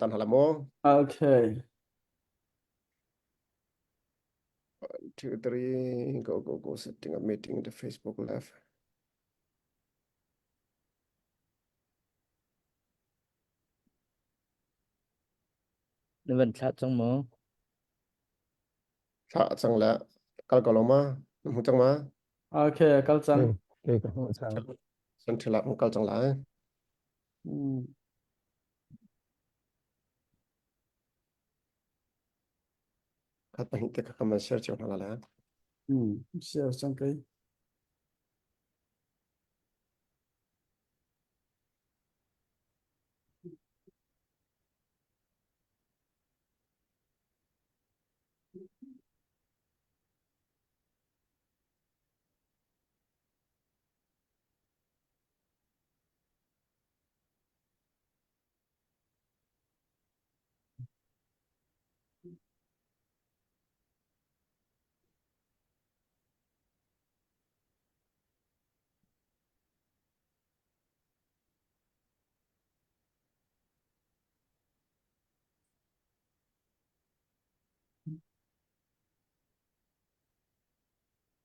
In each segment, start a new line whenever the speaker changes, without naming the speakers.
tan hala maw?
Okay.
2, 3, go, go, go, setting up meeting in the Facebook Live.
Na van thlah cang maw?
Thlah cang le kal ko lo ma? Na hmu cang ma?
Okay, kal cang.
Kei ka hmuh cang.
San thil ah kal cang lai.
Mm.
Khat pahnih te kha kan share cio hna la.
Mm. Share cang kei.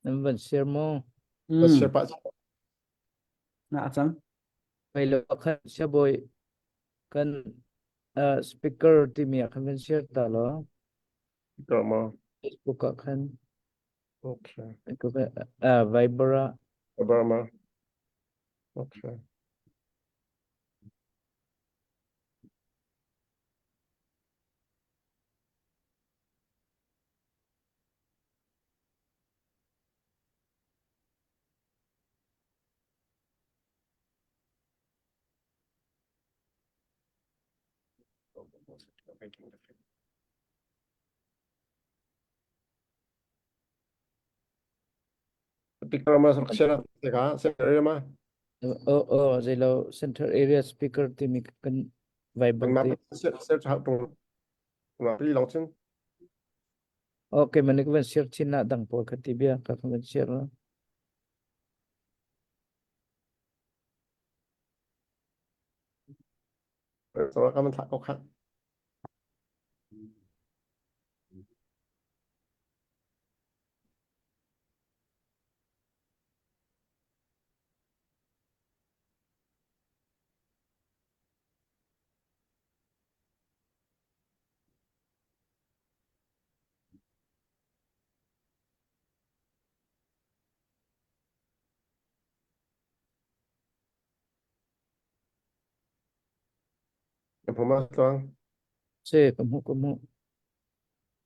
Nan van share maw?
Mm. Share pah.
Na cang.
Mei lo khan siabawi kan uh, speaker timi ah khan van share ta law.
Speaker ma.
Facebook ah khan.
Okay.
Uh, Viber ah.
Viber ma. Okay. Speaker ma share ka center area ma.
Oh oh zeilo center area speaker timi kan Viber
te. Share cha tung ma pli long chen.
Okay manik van share chin na dang pawl khati bia ka van share la.
So ka man thla ko kha. Ka hmu ma tluang.
Se ka hmu ka hmu.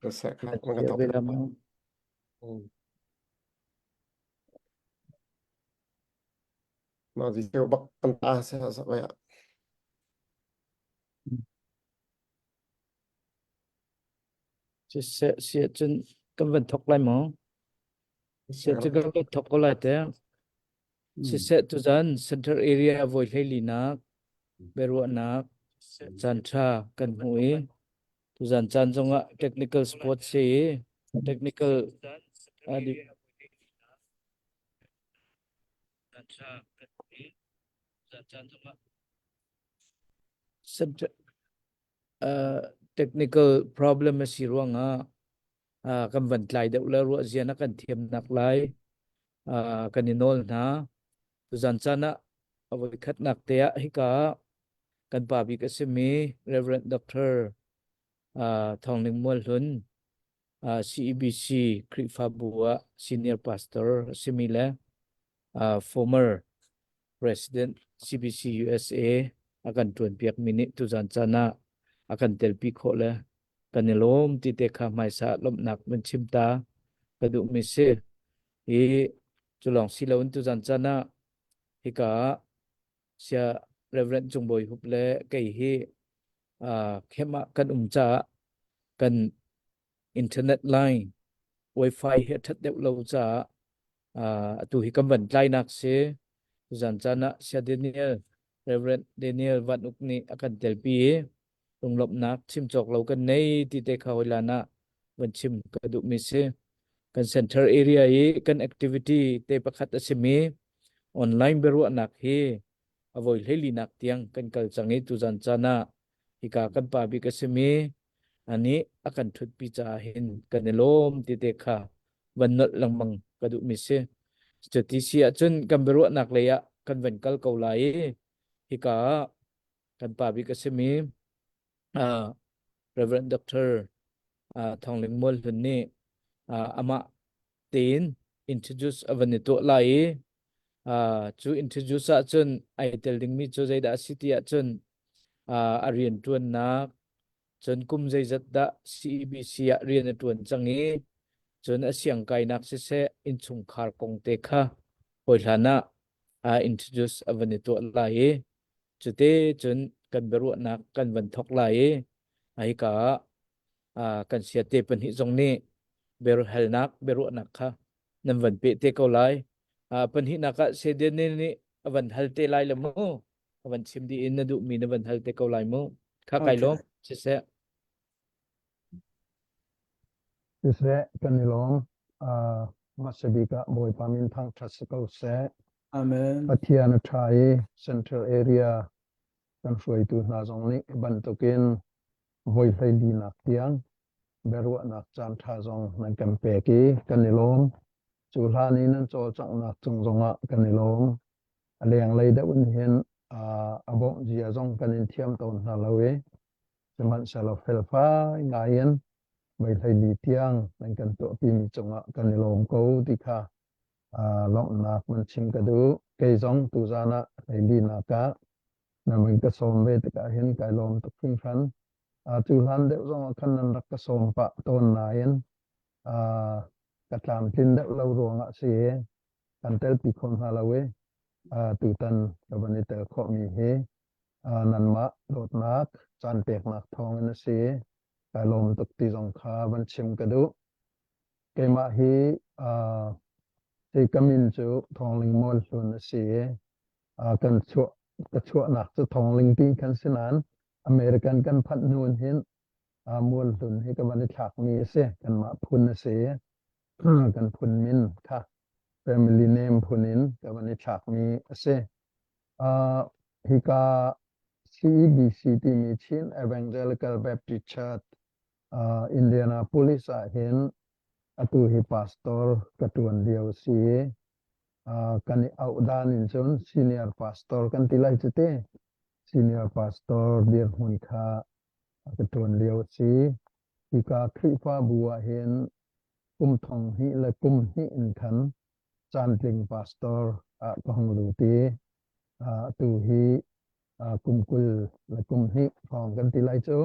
Ka seh kha man ka
thok.
Ma zi cheu bak kan ta se sa ba ya.
Siseh si ahcun kan van thawk lai maw? Si ahcun kan van thawk ko lai te. Siseh tuzan Central Area voi hleilinak biaruahnak caan ṭha kan hmu i tuzan caan zongah technical support si i technical technical problem a si ruangah kan van tlai deuh le ruahzia na kan thiamnak lai kan i nawl hna. Tuzan caan ah a voikhatnak te ah hika kan pa bik a simi Reverend Dr. Thawng Ling Mual Hlun CEBC Khrihfabu ah senior pastor a simi le former President CBC USA a kan ṭuanpiakmi nih tuzan caan ah a kan telpi khawh le kan i lawm ti te kha hmaisa lawmhnak van chim ta ka duhmi si. Hi cu lawng si loin tuzan caan ah hika ah sia Reverend Cung Bawi Hup le kei hi uh, khem ah kan um caah kan internet line wifi hi a ṭhat deuh lo caah uh, atu hi kan van tlainak si tuzan caan ah Sia Daniel Reverend Daniel Van Uk nih a kan telpi i lunglawmhnak chim cawk lo kan nei ti te kha hoi ah van chim ka duhmi si kan center area i kan activity te pakhat a simi online biaruahnak hi a voi hleilinak tiang kan kal cang i tuzan caan ah. Hika kan pa bik a simi anih a kan ṭhutpi caah hin kan i lawm ti te kha van nolh lengmang ka duhmi si. Cuti si ahcun kan biaruahnak lei ah kan van kal ko lai i hika ah kan pa bik a simi uh, Reverend Dr. Thawng Ling Mual Hlun nih amah tein introduce a van i tuah lai i cu introduce ahcun ai tel dingmi cu zeidah a si ti ahcun a rian ṭuannak cun kum zeizat dah CEBC ah rian a ṭuan cang i cun a siangkainak siseh innchungkhar kong te kha hawi hlan ah introduce a van i tuah lai i cute cun kan biaruahnak kan van thawk lai i hika ah kan siate pahnih zong nih biahalnak biaruahnak kha nan van peh te ko lai. Pahnihnak ah Sedene nih a van hal te lai le mu. A van chim dih in na duhmi na van hal te ko lai mu. Kha kai lawm. Siseh.
Siseh, kan i lawm. Hmasa bik ah Bawipa min thangṭhat si ko seh.
Amen.
Pathian a ṭha i Central Area kan hruaitu hna zong nih bantukin voi 14nak tiang biaruahnak caanṭha zong nan kan pek i kan i lawm. Cu hlan i nan cawlcanghnak cung zongah kan i lawm. A lenglei deuh in hin a bawmh zia zong kan in thiam tawn hna lo i sihmanhsehlaw felfai ngai in voi 14 tiang nan kan tuahpimi cungah kan i lawm ko ti kha lawmhnak man chim ka duh. Kei zong tuzan ah 14nak ah na min ka sawm ve tikah hin kai lawm tuk hringhran. Cu hlan deuh zong ah khan nan rak ka sawm pah tawn nain ka tlamtlin deuh lo ruangah si kan telpi kho hna lo i tutan ka van i tel khawhmi hi nanmah dawtnak caan peknak thawngin a si. Kai lawm tuk ti zong kha van chim ka duh. Keimah hi hi ka min cu Thawngling Mual Hlun a si i kan chuah ka chuahnak cu Thawngling ti kan si nain American kan phanh hnu in hin Mual Hlun hi ka van i thlakmi a si. Kanmah phun a si. Kan phun min kha family name phun in ka van i thlakmi a si. Hika CEBC timi Chin Evangelical Baptist Church Indianapolis ah hin atu hi pastor ka ṭuan lio a si i kan i auh dan in cun senior pastor kan ti lai cu te. Senior pastor dirhmun kha ka ṭuan lio a si. Hika Khrihfabu ah hin kum thong hnih le kum hnih in khan caantling pastor ah ka hung lut i atu hi kum 20 le kum hnih hrawng kan ti lai cu.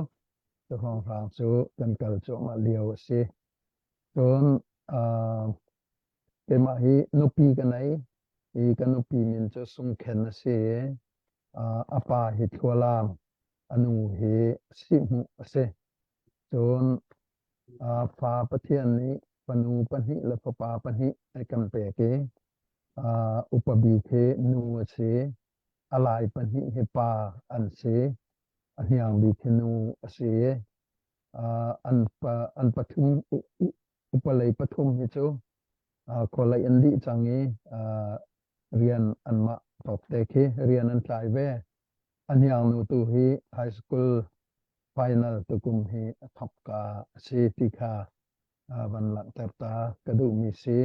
Cu hrawnghrang cu kan kal cuahmah lio a si. Cun keimah hi nupi ka nei i ka nupi min cu Sungkhen a si i a pa hi Thlualam, a nu hi Sihhmuh a si. Cun fa Pathian nih fanu pahnih le fapa pahnih a kan pek i upa bik hi nu a si, a lai pahnih hi pa an si. A hniang bik hi nu a si i an an pathum upa lei pathum hi cu khualei an dih cang i rian anmah tawk te khi rian an tlai ve. A hniang nu tu hi high school final tukum hi a thawk ka a si ti kha van langhter ta ka duhmi si.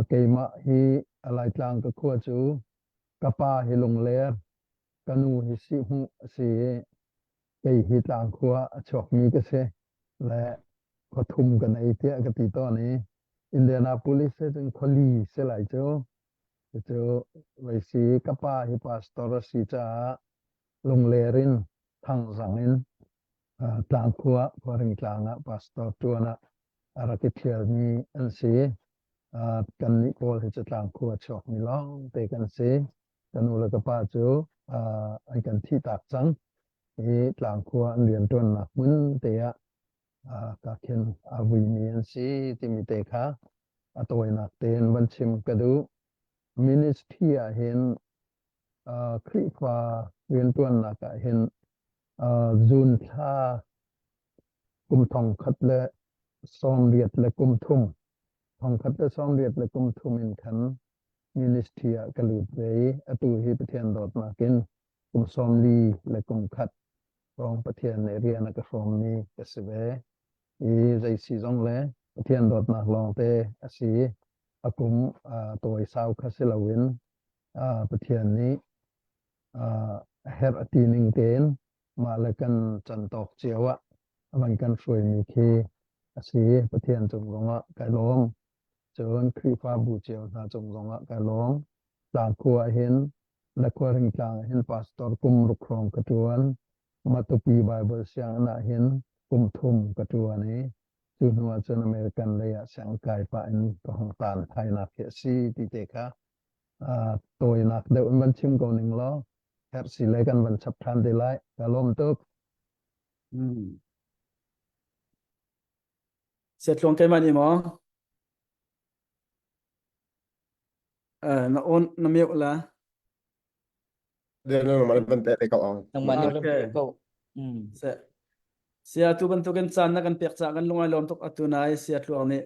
Keimah hi a Laitlang ka khua cu ka pa hi Lungler, ka nu hi Sihhmuh a si i kei hi Tlangkhua a chuakmi ka si le khuathum ka nei tiah ka ti tawn i Indianapolis he cun khuali si lai cu. Cucu vei si ka pa hi pastor a si caah Lungler in Thangzang in Tlangkhua Khuaring tlang ah pastor ṭuan ah a rak i ṭhialmi an si. Kannih pawl hi cu Tlangkhua chuakmi lawngte kan si. Ka nu le ka pa cu an kan thihtak cang i Tlangkhua an rianṭuannak hmun te ah ka khin a vuimi an si timi te kha a tawinak tein van chim ka duh. Ministry ah hin Khrihfa rianṭuannak ah hin June thla kum 1983 1983 in khan ministry ah ka lut ve i atu hi Pathian dawtnak in kum 41. Rong Pathian nih rian a ka hrawmmi ka si ve. I zei si zong le Pathian dawtnak lawngte a si. A kum tawi sau kha si loin Pathian nih a herh a ti ning tein mah le kan can tawk cio ah a van kan hruaimi khi a si. Pathian cung zongah kai lawm. Cun Khrihfabu cio hna cung zongah kai lawm. Tlangkhua ah hin Lakhuaring tlang ah hin pastor kum ruk hrawng ka ṭuan. Matupi Bible sianginn ah hin kum thum ka ṭuan i cu hnu ah cun American lei ah sianginn kai pah in ka hung taan thainak hi a si ti te kha tawinak deuh in van chim ko ning law herh si le kan van chap ṭhan te lai. Ka lawm tuk.
Hmm. Siatluang keimah nih maw? Na on na mute la.
Nangmah nih
Okay.
ko. Mm.
Se. Sia tu bantukin caan na kan pek ca kan lungai lawm tuk atu nai sia tluang nih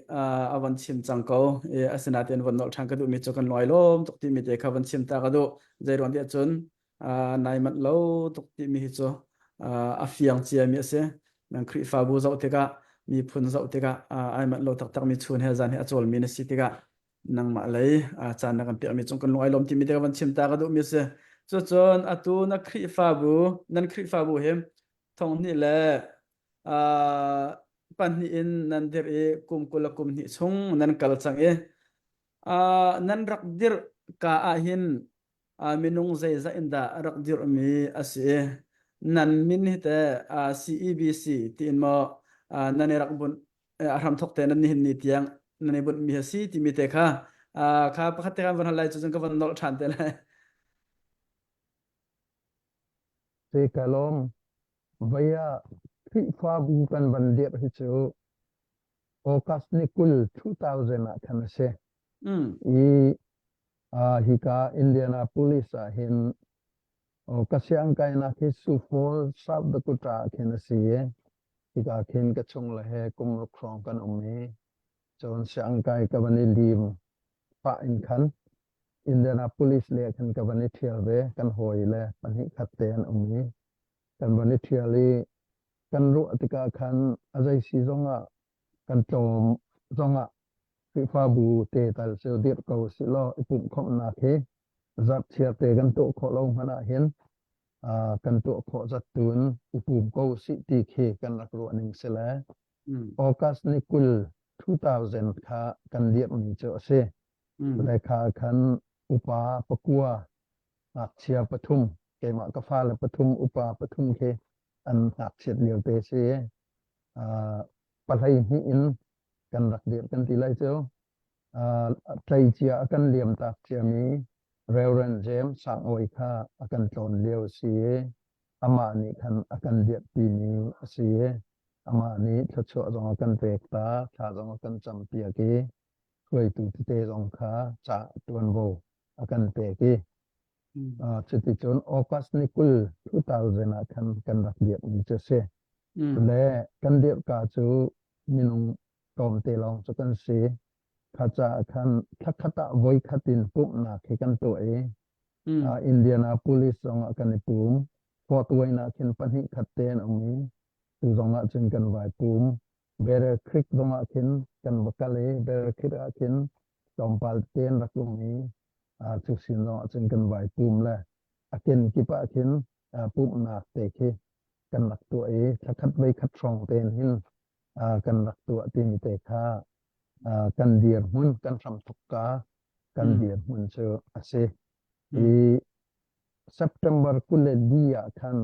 a van chim cang ko. E asinain van nolh ṭhan ka duhmi cu kan lungai lawm tuk timi te kha van chim ta ka duh. Zei ruang tiah cun nai manh lo tuk timi hi cu a fiang ciami a si. Nan Khrihfabu zoh tikah miphun zoh tikah ai manh lo taktakmi chun he zan he a cawlmi na si tikah nangmah lei caan na kan pekmi cung kan lung ai lawm timi te ka van chim ta ka duhmi a si. Cucun atu na Khrihfabu nan Khrihfabu hi thong hnih le pahnih in nan dirh i kum 20 le kum hnih chung nan kal cang i nan rak dirh ka ah hin minung zeizah in dah rak dirhmi a si i nan min hi teh CEBC tiin maw nan i rak bunh a hramthok te nan nihin ni tiang nan i bunhmi a si timi te kha kha pakhat te kan van hal lai cu cun ka van nolh ṭhan te lai.
Te ka lawm. Voi ah Khrihfabu kan van dirh hi cu August ni 20 2000 ah khan a si. I hika Indianapolis ah hin ka siangkainak hi Sioux Falls, South Dakota ah khin a si i hika khin ka chung le he kum ruk hrawng kan um i cun siangkai ka van i lim pah in khan Indianapolis le khan ka van i ṭhial ve kan hawi le pahnih khat te an um i kan van i ṭhial i kan ruah tikah khan a zei si zongah kan tlawm zongah Khrihfabu te tal cu dirh ko sih law i pumhkhawmhnak hi zarhchiar te kan tuah khawh lo hmanh ah hin kan tuah khawh zat tu in i pum ko sih ti khi kan rak ruah ning si le August ni 20 2000 kha kan dirhmi cu a si. Le kha khan upa pakua ngakchia pathum keimah ka fale pathum upa pathum khi an ngakchiat lio te si pahlei hnih in kan rak dirh kan ti lai cu tleicia a kan liam tak ciami Reverend James Sangawi kha a kan tlawn lio si i amah nih khan a kan dirhpimi a si i amah nih thluachuah zong a kan pek ta thla zong a kan campiak i hruaitu tete zong kha ca tuanvo a kan pek i cuticun August ni 20 2000 ah khan kan rak dirhmi cu a si. Le kan dirhka cu minung tlawmte lawng cu kan si. Kha caah khan thlakhat ah voikhat in pumhnak hi kan tuah i Indianapolis zong ah kan i pum. Fort Wayne ah khin pahnih khat te an um i cu zong ah cun kan vai pum. Bear Creek zong ah khin kan va kal i Bear Creek ah khin tlawmpal te an rak um i cu sin zong ah cun kan vai pum le a kenkip ah khin pumhnak te khi kan rak tuah i thlakhat voikhat hrawng tein hin kan rak tuah timi te kha kan dirhmun kan hramthok ka kan dirhmun cu a si. I September 22 ah khan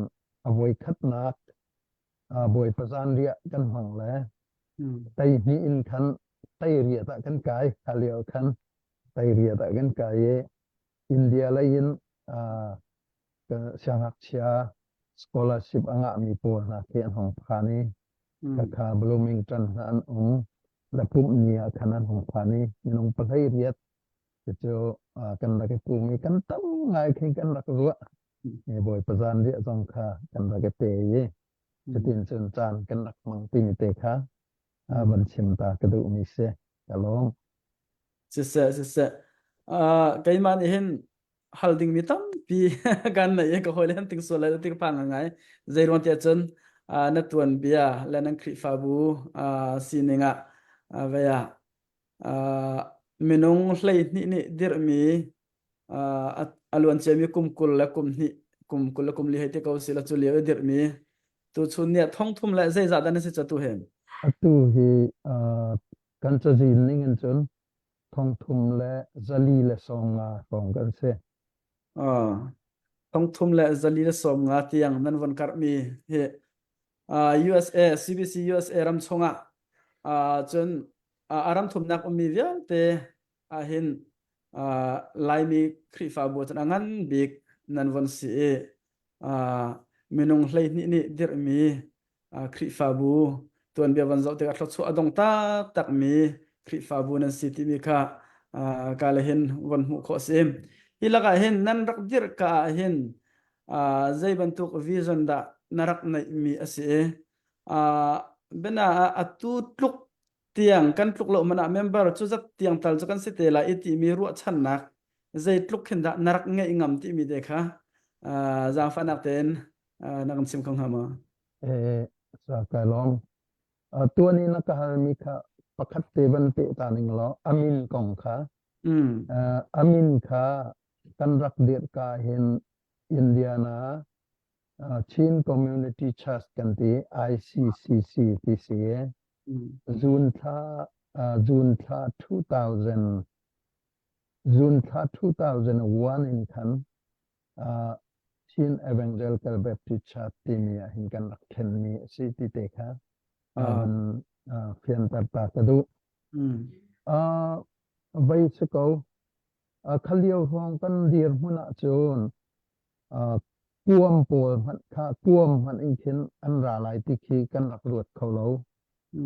a voikhatnak Bawipa zanriah kan hmang le tei hnih in khan tei riat ah kan kai kha lio khan tei riat ah kan kai i India lei in siangngakchia scholarship a ngahmi pawl hna khi an hung phan i khakha Bloomington hna an um le pumh ni ah khan an hung phan i minung pahlei riat cucu kan rak i pum i kan tam ngai khin kan rak ruah Bawipa zanriah zong kha kan rak i pe i cutin cun caan kan rak hmang timi te kha van chim ta ka duhmi si. Ka lawm.
Siseh, siseh. Keimah nih hin. Hal dingmi tampi kan nei i ka hawile han ting sual lai ti ka phang ngai. Zei ruang tiah cun na tuan bia le nan Khrihfabu sining ah vei ah minung 12 nih dirhmi a luan ciami kum 20 le kum hnih kum 20 le kum li hei ti ko si la cu lio i dirhmi tu chun ni ah thong thum le zeizah dah na si ca tu hin?
Atu hi kan cazin ning in cun 3475 hrawng kan si.
3475 tiang nan von karhmi hi USA CBC USA ram chungah cun a ram thumnak ummi vialte ahhin Laimi Khrihfabu cun a ngan bik nan von si i minung 12 nih dirhmi Khrihfabu tuanbia van zoh tikah thluachuah a dong taktakmi Khrihfabu nan si timi kha ka le hin von hmuh khawh a si. Hi lakah hin nan rak dirh ka ah hin zei bantuk vision dah na rak neihmi a si i bena ah atu tluk tiang kan tluk lo hmanh ah member cu zat tiang tal cu kan si te lai i timi ruahchannak zeitluk khin dah na rak ngeih ngam timi te kha zaangfahnak tein na kan chim kho hnga maw?
Eh, sa kai lawm. Tuan i na ka halmi kha pakhat te van peh ta ning law amin kong kha. Amin kha kan rak dirh ka hin Indiana Chin Community Church kan ti ICCC ti si. June thla June thla 2000 June thla 2001 in khan Chin Evangelical Baptist Church timi ah hin kan rak thlenmi a si ti te kha fianter ta ka duh. Vei si ko. Kha lio hrawng kan dirhmun ahcun kuam pawl hmanh kha kuam hmanh in khin an ra lai ti khi kan rak ruat kho lo. I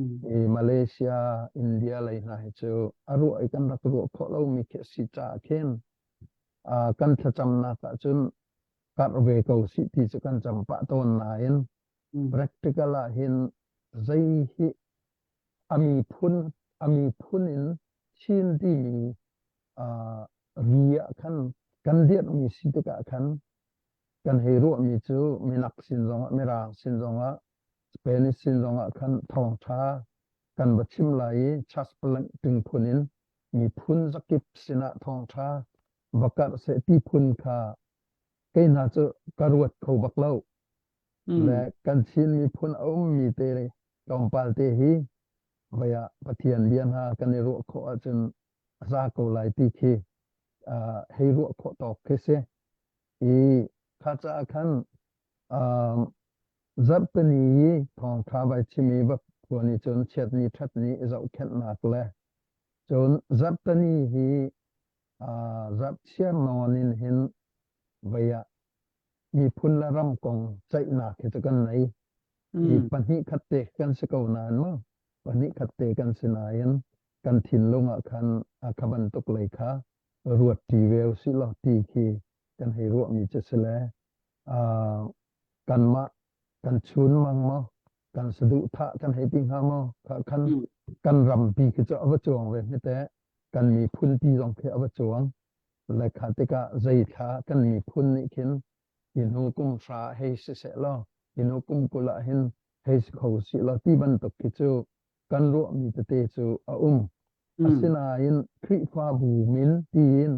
Malaysia, India lei hna hi cu a ruah i kan rak ruah khawh lomi khi a si caah khin kan thlacamnak ahcun karh ve ko sih ti cu kan cam pah tawn nain practical ah hin zei hi a miphun a miphun in Chin timi ri ah khan kan dirhmi si tikah khan kan hei ruahmi cu minak sin zongah mirang sin zongah Spanish sin zongah khan thawngṭha kan va chim lai i church planting phun in miphun zakip sinah thawngṭha va karh seh ti phun kha kei hna cu ka ruat kho bak lo. Le kan Chin miphun a ummi te tlawmpal te hi vei ah Pathian bia hna kan i ruah khawh ahcun a za ko lai ti khi hei ruah khawh tawk khi si. I kha caah khan zarhpini i thawngṭha vai chim i va phuan i cun chiatni ṭhatni i zohkhenhnak le cun zarhpini hi zarhchiar nawn in hin vei ah miphun le ram kong ceihnak hi cu kan nei. Hi pahnih khat te kan si ko nain maw pahnih khat te kan si nain kan thinlung ah khan a kha bantuk lei kha ruat ṭi ve usih law ti khi kan hei ruahmi cu si le kanmah kan chunmang maw kan saduhthah kan hei ti hnga maw kha khan kan rampi khi cu a va cuang ve hme teh kan miphun pi zong khi a va cuang le kha tikah zei thla kan miphun nih khin hi hnu kum hra hei si seh law hi hnu kum 20 ah hin hei si kho si law ti bantuk khi cu kan ruahmi tete cu a um. Asinain Khrihfabu min tiin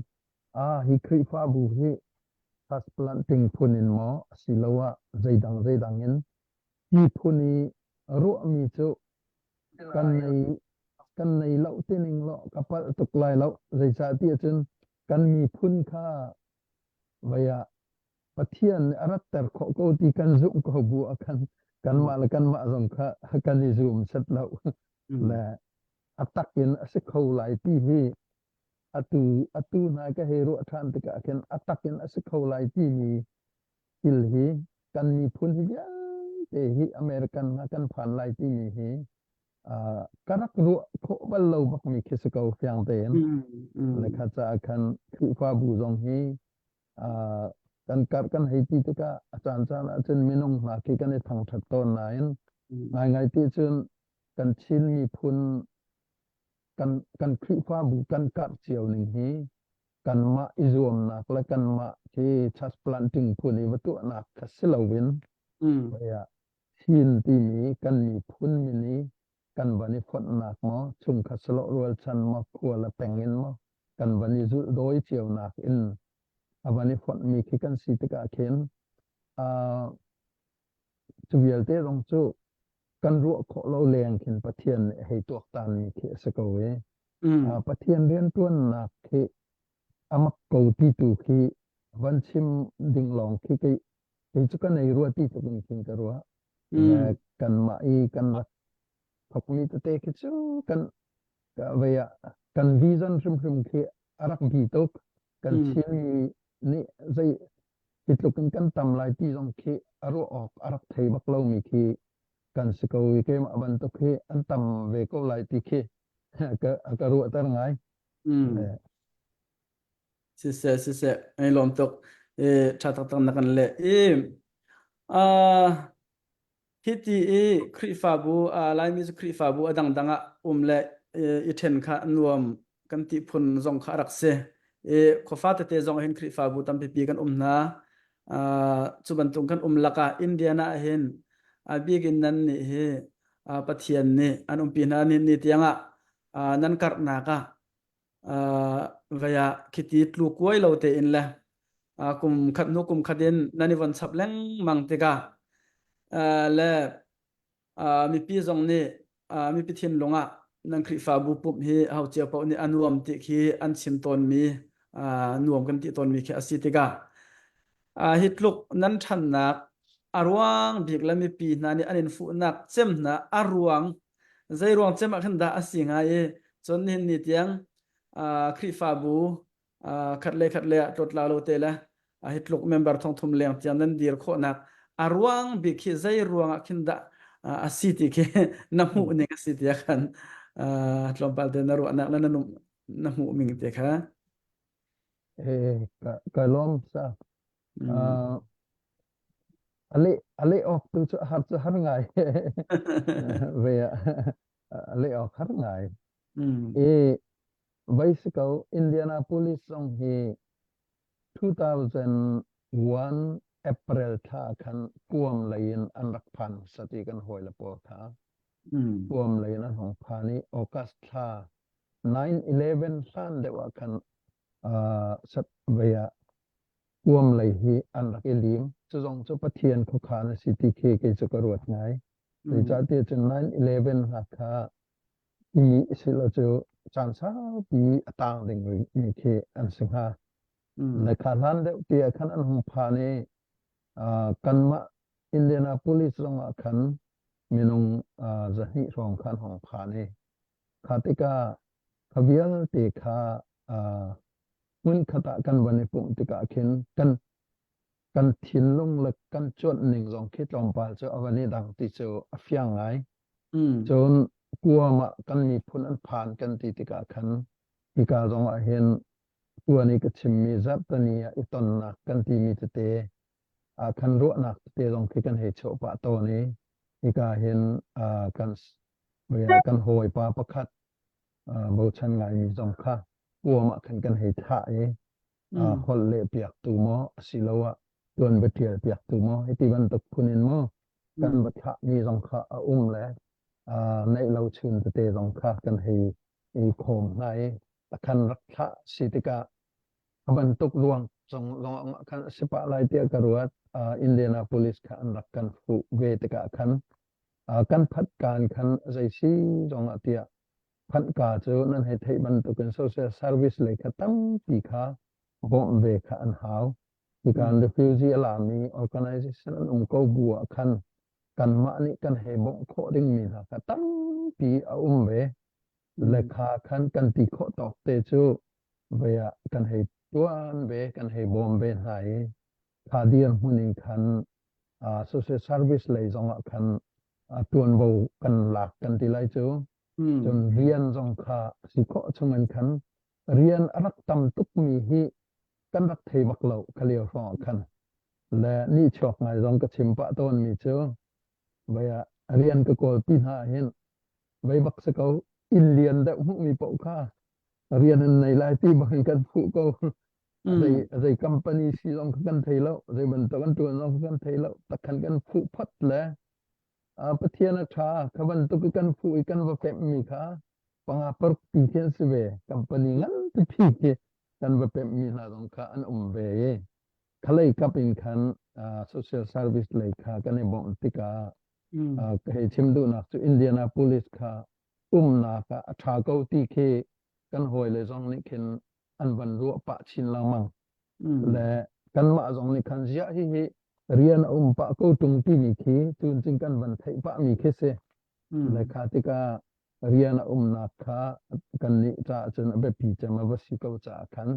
a hi Khrihfabu hi transplanting phun in maw asiloah zeidang zeidang in ti phun i ruahmi cu kan nei kan nei lo tining law ka palh tuk lai lo zeicahtiah cun kan miphun kha vei ah Pathian nih a ratter khawh ko ti kan zumh ko bu ah khan kanmah le kanmah zong kha kan i zum set lo le a tak in a si kho lai ti hi atu atu hna ka hei ruah ṭhan tikah khin a tak in a si kho lai timi thil hi kan miphun hi vialte hi American hna kan phan lai timi hi ka rak ruah khawh bal lo bakmi khi si ko fiang tein le kha caah khan Khrihfabu zong hi kan karh kan hei ti tikah a caan caan ahcun minung hna khi kan i thangṭhat tawn nain ngaingai ti cun kan Chin miphun kan kan Khrihfabu kan karh cio ning hi. Kanmah i zuamnak le kanmah khi church planting phun i va tuahnak kha si loin ah Chin timi kan miphun min i kan van i fonhnak maw chungkhat sawlawh rualchan maw khua le peng in maw kan van i zulh dawi cionak in a van i fonhmi khi kan si tikah khin uh, cu vialte zong cu kan ruah khawh lo leng khin Pathian nih hei tuaktanmi khi a si ko i Pathian rianṭuannak khi a mak ko ti tu khi van chim ding lawng khi kei kei cu ka nei rua ti tluk in khin ka ruah. Le kanmah i kan rak thokmi tete khi cu kan vei ah kan vision hrimhrim khi a rak bi tuk. Kan Chinmi nih zei hi tluk in kan tam lai ti zong khi a ruah awk a rak thei bak lomi khi kan si ko i keimah bantuk hi an tam ve ko lai ti khi ka ka ruahter ngai.
Siseh siseh ai lawm tuk i ṭha taktak na kan leh i hiti i Khrihfabu Laimi cu Khrihfabu a dangdang ah um le i ṭhen kha nuam kan ti phun zong kha a rak si. I khuafa tete zong hin Khrihfabu tampipi kan um hna. Cu bantuk kan um lakah Indiana ah hin a bik in nan nih hi Pathian nih an umpi hna ni ni tiangah nan karhnak ah vei ah khiti tlu kuai lo tein le kum khat hnu kum khat in nan i von chap lengmang tikah le mipi zong nih mipi thinlung ah nan Khrihfabu pumh hi ho cio paoh nih a nuam ti khi an chim tawnmi nuam kan ti tawnmi khi a si tikah hi tluk nan ṭhannak a ruang bik le mipi hna nih an in fuhnak cem hna a ruang zei ruang cem ah khan dah a si hnga i cun nihin ni tiang Khrihfabu khat le khat le ah tlawtla lo te le hi tluk member thongthum leng tiang nan dir khawhnak a ruang bik hi zei ruang ah khin dah a si ti khi na hmuh ning a si tiah khan tlawmpal te na ruahnak le na na hmuh ming te kha
Eh, ka ka lawm sa. A leh a leh awk tu cu har cu har ngai. Ve a leh awk har ngai. E vai si ko Indianapolis zong hi 2001 April thla khan kuam lei in an rak phan hmasa ti kan hawi le pawl kha. Kuam lei in an hong phan i August thla 9/11 hlan deuh ah khan uh, vei ah kuam lei hi an rak i lim. Cu zong cu Pathian khuakhan a si ti khi kei cu ka ruat ngai. Zeicahtiah cun 9/11 hna kha i silo cu caan saupi a tang ding mi khi an si hnga. Le kha hlan deuh ti ah khan an hung phan i kanmah Indianapolis zong ah khan minung zahnih hrawng khan hong phan i kha tikah kha vialte kha hmunkhat ah kan van i pumh tikah khin kan kan thinlung le kan cuanh ning zong khi tlawmpal cu a van i dang ti cu a fiang ngai. Cun kuam ah kan miphun an phan kan ti tikah khan hika zong ah hin tuan i ka chimmi zarhteni ah i tonnak kan timi tete ah khan ruahnak tete zong khi kan hei chuah pah tawn i hika hin kan kan hawipa pakhat bochan ngaimi zong kha kuam ah khan kan hei thlah i holh leh piaktu maw asiloah tuan va ṭial piaktu maw hiti bantuk phun in maw kan va thlahmi zong kha a um le neih lo chun tete zong kha kan hei i khawm hna i a khan rak thlah si tikah a bantuk ruang zong zong khan a si pah lai tiah ka ruat. Indianapolis kha an rak kan fuh ve tikah khan kan phanh kaan khan zei si zong ah tiah phanhka cu nan hei theih bantukin social service lei kha tampi kha bawmh ve kha an hau. Hikan refugee a lami organization an um ko bu ah khan kanmah nih kan hei bawmh khawh dingmi hna kha tampi a um ve. Le kha khan kan ti khawh tawk te cu ve ah kan hei tuan ve, kan hei bawm ve hna i kha dirhmun in khan social service lei zong ah khan tuanvo kan lak kan ti lai cu. Cun rian zong kha si khawh chung in khan rian a rak tam tukmi hi kan rak thei bak lo kha lio hrawng ah khan le nihchuak ngai zong ka chim pah tawnmi cu vei ah rian ka kawlpi hna hin vei bak si ko inn lian deuh hmuhmi paoh kha. Rian an nei lai ti bangin kan fuh ko. Zei zei company si zong kha kan thei lo, zei bantuk an tuan zong kha kan thei lo. Takhan kan fuh phot le Pathian a ṭha kha bantuk i kan fuh i kan va pemhmi kha panga paruk ti khi an si ve. Company ngan pipi khi kan va pemhmi hna zong kha an um ve i khalei kap in khan social service lei kha kan i bawmh tikah ka hei chim duhnak cu Indianapolis kha umnak ah a ṭha ko ti khi kan hawile zong nih khin an van ruah pah chin lengmang. Le kanmah zong nih khan ziah hihi rian a um pah ko ṭung timi khi cun cun kan van theih pahmi khi si. Le kha tikah rian a umnak kha kannih caah cun a biapi cem a va si ko caah khan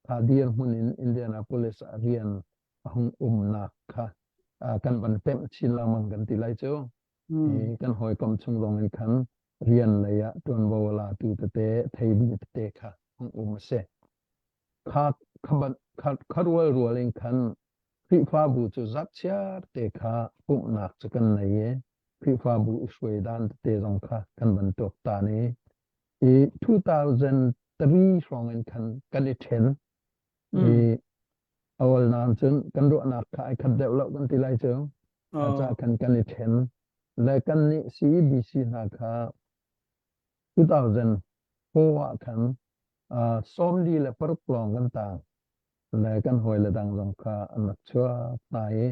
kha dirhmun in Indianapolis ah rian a hung umnak kha kan van pemh chin lengmang kan ti lai cu. I kan hawikom chung zong in khan rian lei ah ṭuanvo a latu tete theimi tete kha hung um a si. Kha kha kha rual rual in khan Khrihfabu cu zatchiar te kha pumhnak cu kan nei i Khrihfabu i hruai dan tete zong kha kan van tuaktan i i 2003 hrawng in khan kan i ṭhen i awal nain cun kan ruahnak kha ai khat deuh lo kan ti lai cu. Ca khan kan i ṭhen. Le kan nih CEBC hna kha 2004 ah khan 46 lawng kan tang. Le kan hawile dang zong kha an rak chuak hna i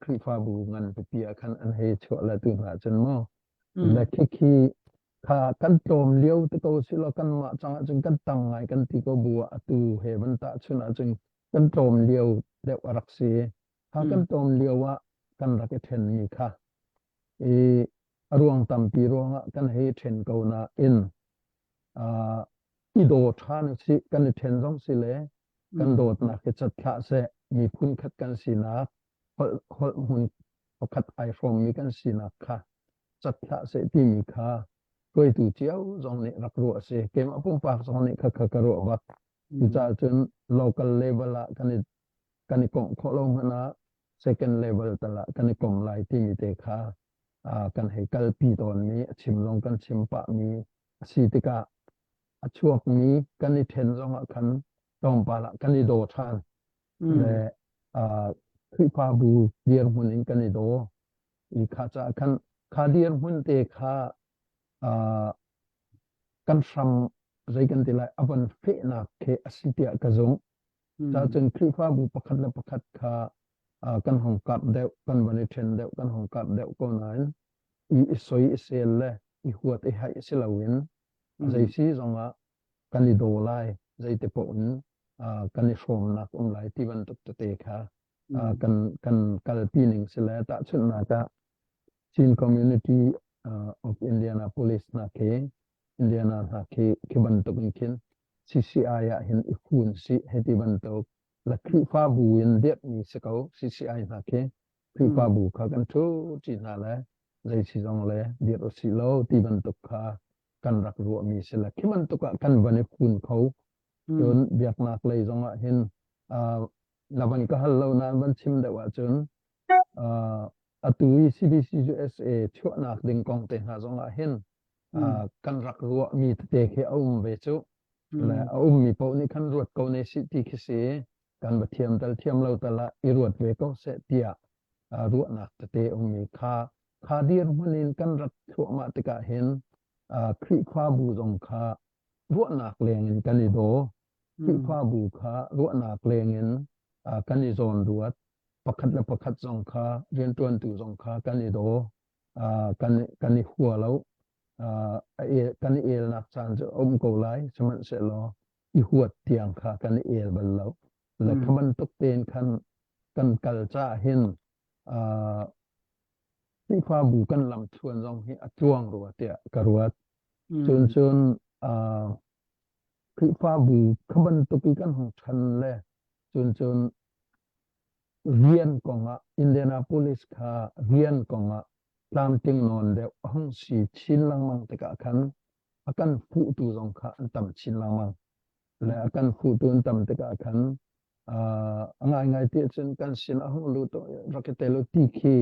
Khrihfabu ngan pipi ah khan an hei chuah le tu hna cun mu. Le khikhi kha kan tlawm lio te ko si law kanmah cang ahcun kan tang ngai kan ti ko bu ah atu he van tahchun ahcun kan tlawm lio deuh a rak si. Kha kan tlawm lio ah kan rak i ṭhenmi kha i a ruang tampi ruangah kan hei ṭhen ko nain i daw ṭhan usih kan i ṭhen zong si le kan dawtnak hi cat hlah seh miphun khat kan sinak holh holh hmun pakhat ai hrawmmi kan sinak kha cat hlah seh timi kha hruaitu cio zong nih rak ruah a si. Keimah pumpak zong nih kha kha ka ruah bak. Cucaah cun local level ah kan i kan i komh khawh lo hmanh ah second level tal ah kan i kom lai timi te kha kan hei kalpi tawnmi a chim zong kan chim pahmi a si tikah a chuakmi kan i ṭhen zong ah khan tlawmpal ah kan i daw ṭhan le Khrihfabu dirhmun in kan i daw i kha caah khan kha dirhmun te kha kan hram zei kan ti lai a van fehnak khi a si tiah ka zumh. Cun Khrihfabu pakhat le pakhat kha kan hong karh deuh, kan van i ṭhen deuh, kan hong karh deuh ko nain i i soi i sel le i huat i haih si loin zei si zongah kan i daw lai, zeiti paoh in kan i hrawmnak um lai ti bantuk tete kha kan kan kalpi ning si le tahchunhnak ah Chin Community of Indianapolis hna khi Indiana hna khi khi bantuk in khin CCI ah hin i fun sih hei ti bantuk la Khrihfabu in dirhmi si ko CCI hna khi Khrihfabu kha kan ṭhu ṭi hna le zei si zong le dirh usih law ti bantuk kha kan rak ruahmi si le khi bantuk ah kan van i fun kho cun biaknak lei zong ah hin na van ka hal lo nain van chim deuh ahcun atu i CBC USA chuahnak ding kong te hna zong ah hin kan rak ruahmi tete khi a um ve cu le a ummi paoh nih khan ruat ko ne sih ti khi si kan va thiam tal thiam lo tal ah i ruat ve ko seh tiah ruahnak tete ummi kha kha dirhmun in kan rat thluahmah tikah hin Khrihfabu zong kha ruahnak leng in kan i daw Khrihfabu kha ruahnak leng in kan i zawn ruat pakhat le pakhat zong kha rianṭuantu zong kha kan i daw kan kan i hua lo kan i elnak caan cu a um ko lai sihmanhsehlaw i huat tiang kha kan i el bal lo le kha bantuk tein khan kan kal caah hin Khrihfabu kan lamthluan zong hi a tluang rua tiah ka ruat. Cun cun Khrihfabu kha bantuk i kan hung ṭhan le cun cun rian kongah Indianapolis kha rian kongah tlamtling nawn deuh a hung si chin lengmang tikah khan a kan fuhtu zong kha an tam chin lengmang. Le a kan fuhtu an tam tikah khan a ngaingai ti ahcun kan sin a hung lut rak i tel u ti khi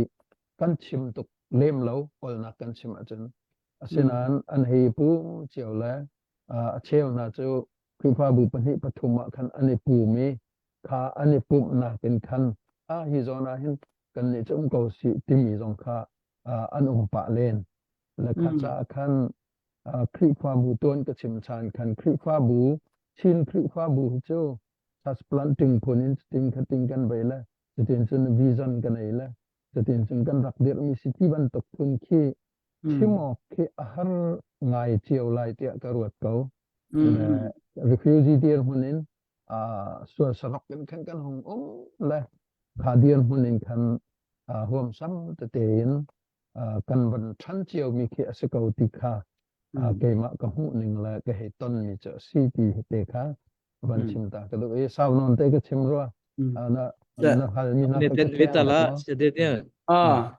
kan chim tuk lem lo olnak kan chim ahcun asinain an hei pum cio le. A cheu hna cu Khrihfabu pahnih pathum ah khan an i pum i kha an i pumhnak in khan ah hi zawn ah hin kannih cu um ko sih timi zong kha an um pah len. Le kha caah khan Khrihfabu tuan ka chim chan khan Khrihfabu Chin Khrihfabu hi cu transplanting phun in ting kha ting kan bei le cutin cun vision kan ei le cutin cun kan rak dirhmi si ti bantuk phun khi chim awk khi a har ngai cio lai tiah ka ruat ko. Refugee dirhmun in sual sarok in khan kan hung um le kha dirhmun in khan huamsam tete in kan van ṭhan ciomi khi a si ko ti kha keimah ka hmuh ning le ka hei tonmi cu a si ti te kha van chim ta ka duh i sau nawn te ka chim rua. Na na halmi na ka
Ah.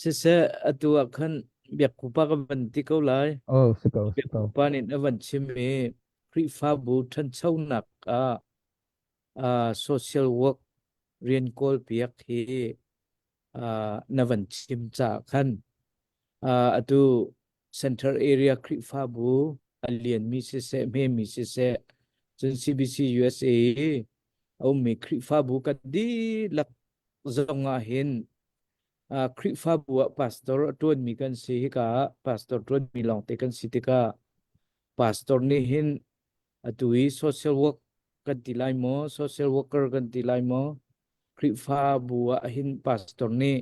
Siseh atu ah khan biakkupa kan van ti ko lai.
Oh, si ko, si ko.
Biakkupa nih a van chim i Khrihfabu ṭhanchonak ah uh, social work rian kawl piak hi uh, na van chim caah khan uh, atu Central Area Khrihfabu a lianmi siseh, hmemi siseh, cun CBC USA i a ummi Khrihfabu kan dihlak zong ah hin uh, Khrihfabu ah pastor a ṭuanmi kan si hika ah pastor ṭuanmi lawngte kan si tikah pastor nih hin atu hi social work kan ti lai maw social worker kan ti lai maw Khrihfabu ah hin pastor nih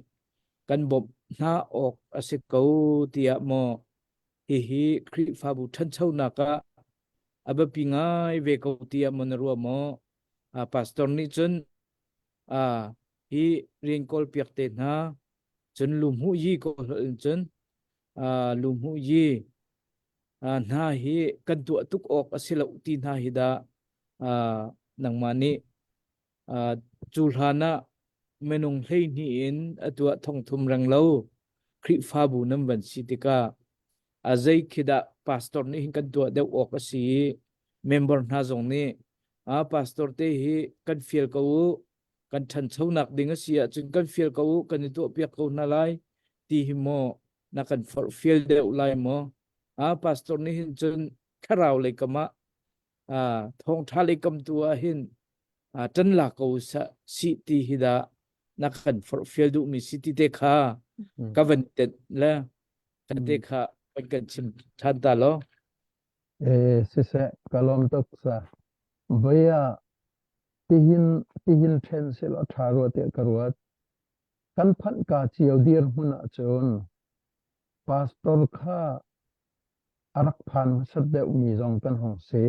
kan bawmh hna awk a si ko tiah maw hihi Khrihfabu ṭhanchonak ah a biapi ngai ve ko tiah maw na ruah maw pastor nih cun hi rian kawl piak te hna cun luhmuh yi ko in cun luhmuh yi hna hi kan tuah tuk awk a si lo ti hna hi dah nangmah nih cu hlan ah minung 12 in a tuah thongthum reng lo Khrihfabu nan van si tikah a zei khi dah pastor nih hin kan tuah deuh awk a si i member hna zong nih a pastor te hi kan fial ko u kan ṭhanchonak ding a si ahcun kan fial ko u kan i tuahpiak ko hna lai ti hi maw na kan forhfial deuh lai maw a pastor nih hin cun thlarau lei kam ah thawngṭha lei kam tu ah hin ṭan la ko si ti hi dah na kan forhfial duhmi si ti te kha ka van tenh le kan te kha van kan chim ṭhan ta law.
Eh, siseh, ka lawm tuk sa. Voi ah tihin tihin ṭhen selaw ṭha rua tiah ka ruat. Kan phanh ka cio dirhmun ahcun pastor kha a rak phan hmasat deuhmi zong kan hung si.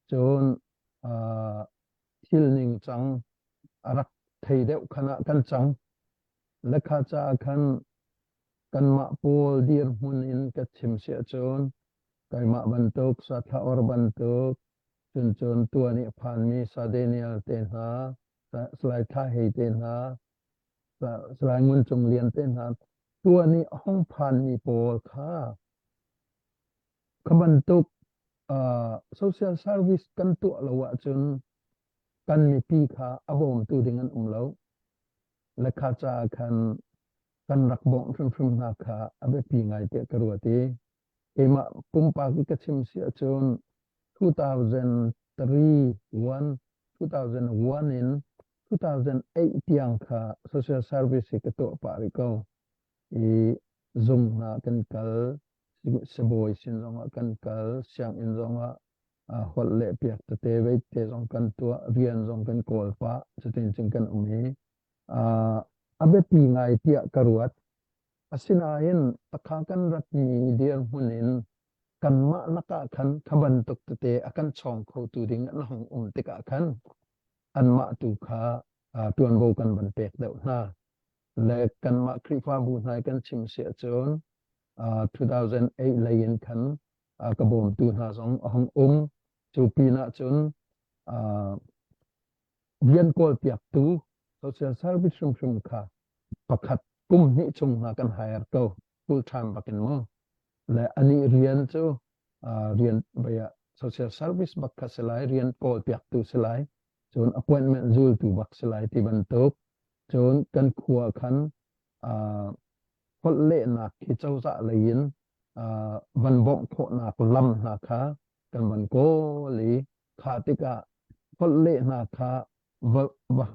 Cun uh, thil ningcang a rak thei deuh khan ah kan cang. Lekha caah khan kanmah pawl dirhmun in ka chim si ahcun keimah bantuk sathla or bantuk cun cun tuan i a phanmi Sa Daniel te hna Salai Thla Hei te hna Salai Ngun Cung Lian te hna tuan i a hung phanmi pawl kha kha bantuk uh, social service kan tuah lo ahcun kan mipi kha a bawmtu ding an um lo. Lekha caah khan kan rak bawmh hrimhrim hna kha a biapi ngai tiah ka ruat i keimah pumpak i ka chim si ahcun 2003 1 2001 in 2008 tiang kha social service hi ka tuah pah rih ko i zung hna kan kal sibawi sin zongah kan kal sianginn zongah holh leh piak tete vei te zong kan tuah rian zong kan kawl pah cutin cun kan um i a biapi ngai tiah ka ruat. Asinain takha kan ratmi dirhmun in kanmah lakah khan kha bantuk tete a kan chawng khotu ding an hung um tikah khan anmah tu kha ṭuanvo kan van pek deuh hna. Le kanmah Khrihfabu hna kan chim si ahcun 2008 lei in khan ka bawmtu hna zong a hung um. Cu pinah cun rian kawlpiaktu social service hrimhrim kha pakhat kum hnih chung hna kan hire ko full time bakin mu le anih rian cu rian baya social service bak kha si lai rian kawlpiaktu si lai cun appointment zultu bak si lai ti bantuk cun kan khua khan holh lehnak khi cozah lei in van bawmh khawhnak lam hna kha. kan van kawl i kha tikah holh leh hna kha va, va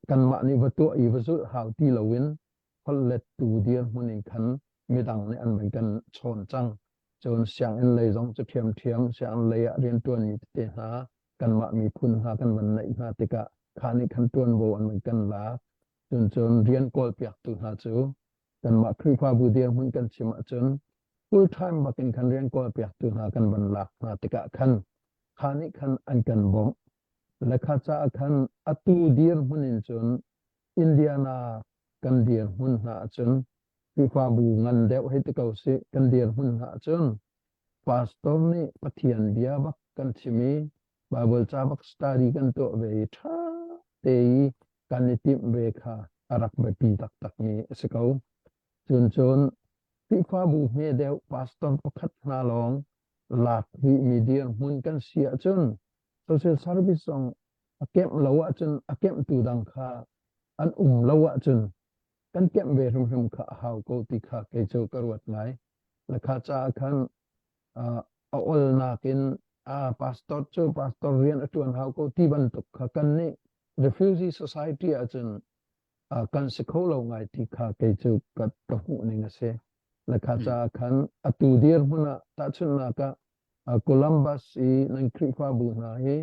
kanmah nih va tuah i va zulh hau ti loin holhlettu dirhmun in khan midang nih an van kan chawn cang. Cun sianginn lei zong cu ṭhiamṭhiam sianginn lei ah rianṭuanmi tete hna kanmah miphun hna kan van neih hna tikah kha nih khan ṭuanvo an van kan lak. Cun cun rian kawlpiaktu hna cu kanmah Khrihfabu dirhmun kan chim ahcun full time bakin khan rian kawlpiaktu hna kan van lak hna tikah khan kha nih khan an kan bawmh. Le kha caah khan atu dirhmun in cun Indiana kan dirhmun hna ahcun Khrihfabu ngan deuh hei ti ko sih kan dirhmun hna ahcun pastor nih Pathian bia bak kan chim i Bible ca bak study kan tuah ve i ṭha te i kan i timh ve kha a rak biapi taktakmi a si ko. Cun cun Khrihfabu hme deuh pastor pakhat hna lawng lak rihmi dirhmun kan si ahcun social service zong a kemh lo ahcun a kemhtu dang kha an um lo ahcun kan kemh ve hrimhrim kha a hau ko ti kha kei cu ka ruat ngai. Le kha caah khan a olnak in pastor cu pastor rian a ṭuan hau ko ti bantuk kha kan nih refugee society ahcun kan si kho lo ngai ti kha kei cu ka, ka hmuh ning a si. Le kha caah khan atu dirhmun ah tahchunhnak ah Columbus i nan Khrihfabu hna hi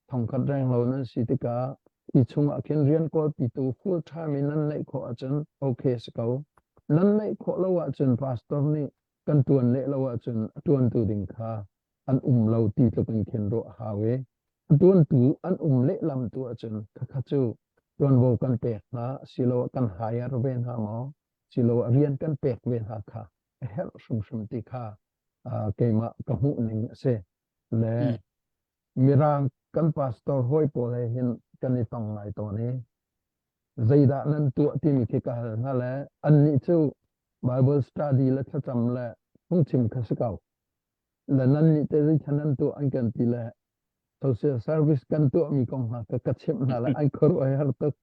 thongkhat renglo nan si tikah hi chungah khin rian kawlpitu full time in nan neih khawh ahcun okay si ko. Nan neih khawh lo ahcun pastor nih kan ṭuan leh lo ahcun a ṭuantu ding kha an um lo ti tluk in khin ruah a hau i a ṭuantu an um lehlam tu ahcun khakha cu ṭuanvo kan pek hna asiloah kan hire ve hna maw asiloah rian kan pek ve hna kha a herh hrimhrim ti kha keimah ka hmuh ning a si. Le Mirang kan pastor hawi pawl he hin kan i tong ngai tawn i zeidah nan tuah timi khi ka hal hna le annih cu Bible study le thlacam le phungchim kha si ko. Le nan nih te zei nan tuah an kan ti le social service kan tuahmi kong hna ka ka chimh hna le an khuaruah har tuk.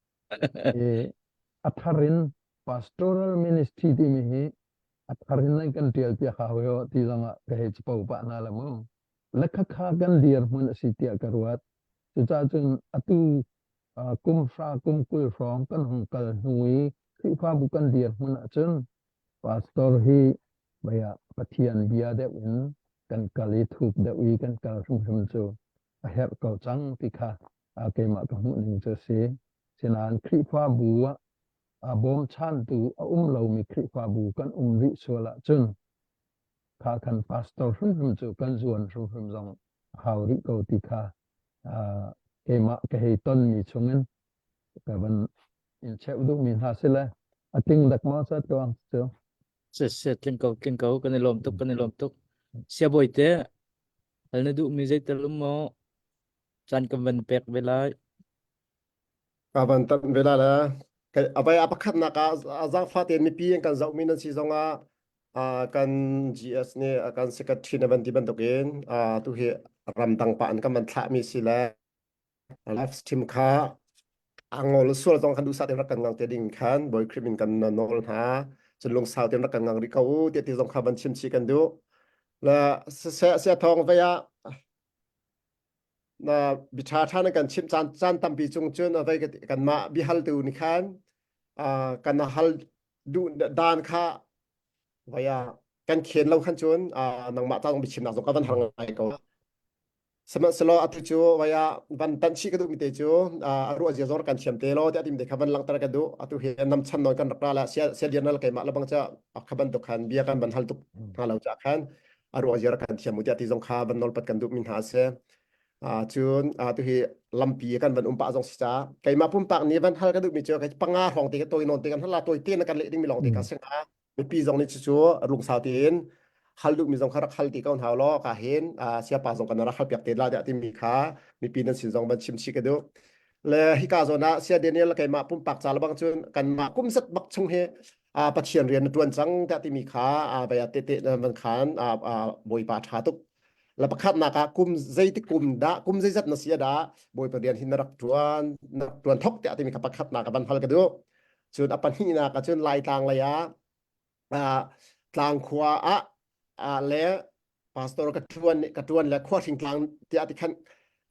I a thar in pastoral ministry timi hi a thar in nan kan tial piak hau yo ti zong ah ka hei capo pah hna le mu. Le khakha kan dirhmun a si tiah ka ruat. Cucaah cun atu kum hra kum 20 hrawng kan hung kal hnu i Khrihfabu kan dirhmun ahcun pastor hi baya Pathian bia deuh in kan kal i thuk deuh i kan kal hrimhrim cu a herh ko cang ti kha keimah ka hmuh ning cu a si. Sinain Khrihfabu ah a bawmchantu a um lomi Khrihfabu kan um rih sual ahcun kha kan pastor hrimhrim cu kan zuan hrimhrim zong a hau rih ko ti kha keimah ka hei tonmi chungin ka van in cheuh duhmi hna si le a tling dak maw sa tuang cu
Se se tling ko tling ko kan i lawm tuk kan i lawm tuk sia bawi te hal na duhmi zeital um maw caan kan van pek ve lai
Ka van tan ve la la abai a pakhatnak ah a zaangfa tein mipi an kan zohmi nan si zongah kan GS nih kan secretary na van ti bantukin tu hi ramdang pa an kan van thlahmi si le live stream kha a ngol sual zong kan duhsah tein rak kan ngang te ding khan Bawi Khrih min kan nawl hna cun lungsau tein rak kan ngang rih ko u ti ti zong kha van chim chih kan duh la sia thawng vei ah na biṭha ṭha na kan chimh caan caan tampi cung cun vei kanmah biahaltu nih khan kan hal duh dan kha vei ah kan khen lo khan cun nangmah ta zong biachimnak zong ka van har ngai ko sihmanhsehlaw atu cu vei ah van tanh chih ka duhmi te cu a ruah zia zong kan thiam te lo tiah tim te kha van langhter ka duh atu hi nam chan nawn kan rak ra la sia sia lian keimah le bang cha kha bantuk khan bia kan van hal tuk hna lo cha khan a ruah zia kan thiam u tiah ti zong kha van nawlpat kan duhmi hna a si. Cun tu hi lampi kan van um pah zong si caah keimah pumpak nih van hal ka duhmi cu kai panga hrawng te ka tawi nawn te kan hal la tawi te na kan leh dingmi lawng te ka si hnga. Mipi zong nih cucu lungsau tein hal duhmi zong kha rak hal ti ko hna law ka hin siapa zong kan rak hal piak te la tiah timi kha mipi nan sin zong van chim chih ka duh. Le hika zawn ah Sia Daniel keimah pumpak ca lebang cun kanmah kum zat bak chung hi Pathian rian na ṭuan cang tiah timi kha vai ah tehte van khan Bawipa ṭha tuk. La pakhatnak ah kum zeitik kum dah kum zeizat na si dah Bawipa rian hi na rak ṭuan na rak ṭuan thok tiah timi kha pakhatnak ah van hal ka duh. Cun a pahnihnak ah cun Laitlang lei ah Tlangkhua ah le. Pastor ka ṭuan ka ṭuan le khuahring tlang tiah ti khan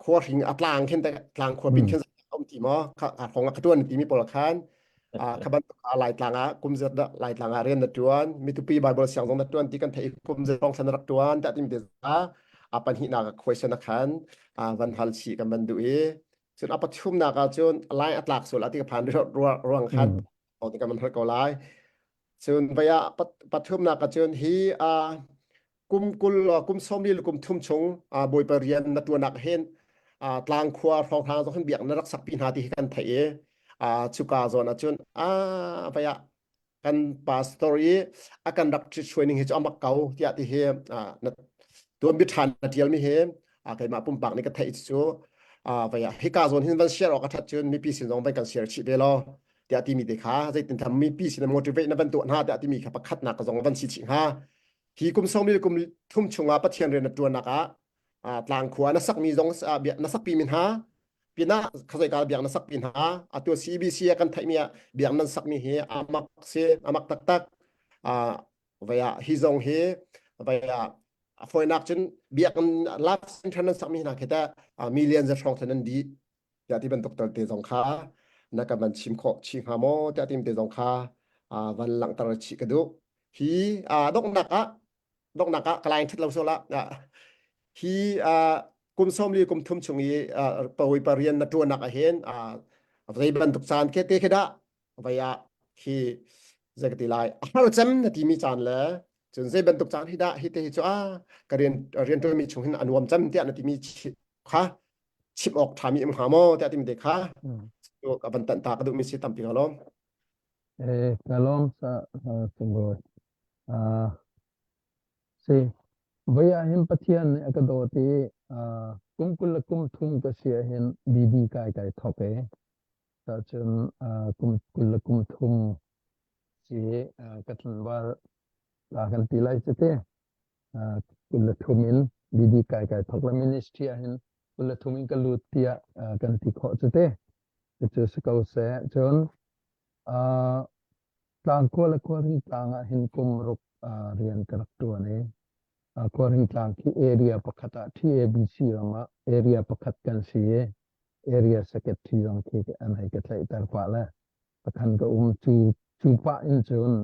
khuahring a tlang khin te tlang khua pin khin um ti maw kha hrawng ah ka ṭuan timi pawl khan kha bantuk ah Laitlang ah kum zat dah Laitlang ah rian na ṭuan mitupi Bible siang zong na ṭuan ti kan theih kum zat hrawng thlan na rak ṭuan tiah timi te a pahnihnak ah question a khan van hal chih kan van duh i cun a pathumnak ah cun lai a tlak sual a ti ka phan ruang khan ti kan van hal ko lai Cun vei ah pathumnak ah cun hi kum 20 kum 40 le kum thum chung Bawipa rian na ṭuanak hin tlangkhua hrawnghrang zong hin biak na rak sakpi hna ti hi kan theih i cuka zawn ah cun vei ah kan pastor i a kan rak ṭhit ning hi cu a mak ko tiah ti hi na tuanbia ṭha na ṭialmi hi keimah pumpak nih ka theih cu vei ah hika zawn hin van share awk a ṭhat cun mipi sin zong van kan share chih ve law tiah timi te kha zeitin tham mipi sin motivate na van tuah hna tiah timi kha pakhatnak ka zong van si chih hnga. Hi kum sawmli kum thum chungah Pathian rian na ṭuannak ah tlangkhua na sakmi zong na sakpi mi hna pinah khazaika biak na sakpi hna. Atu CBC ah kan theihmi ah biak nan sakmi hi amak si amak taktak. Vei ah hi zong hi vei ah a fawinak cun biakinn life center nan sakmi hna khi teh million za hrawng nan dih tiah ti bantuk tal te zong kha na kan van chim khawh chih hnga maw tiah tim te zong kha van langhter chih ka duh. Hi donghnak ah donghnak ah ka lain that lo so la. Hi kum 40 kum thum chung i pawi parian na tuanak ah hin zei bantuk caan ke te khi dah vai ah khi zei ka ti lai a har cem na timi caan le cun zei bantuk caan hi dah hi te hi cu a ka rian rian tuanmi chung hin a nuam cem tiah na timi kha chim awk ṭhami um hnga maw tiah timi te kha ka van tanh ta ka duhmi si tampi ka lawm.
Eh, ka lawm sa sunglawi. Ah, si voi ah hin Pathian nih a ka dawt i kum 20 le kum thum ka si ah hin BD kai kai thawk e. Cun kum 20 le kum thum si ka tlangval la kan ti lai cu te. 23 in BD kai kai thawk le ministry ah hin 23 in ka lut tiah kan ti khawh cu te. Cucu si ko seh. Cun tlangkhua le khualhring tlang ah hin kum ruk rian ka rak ṭuan i khualhring tlang khi area pakhat ah TABC ram ah area pakhat kan si i area secretary zong khi an hei ka tlaihter pah le pakhan ka um. Cu cu pah in cun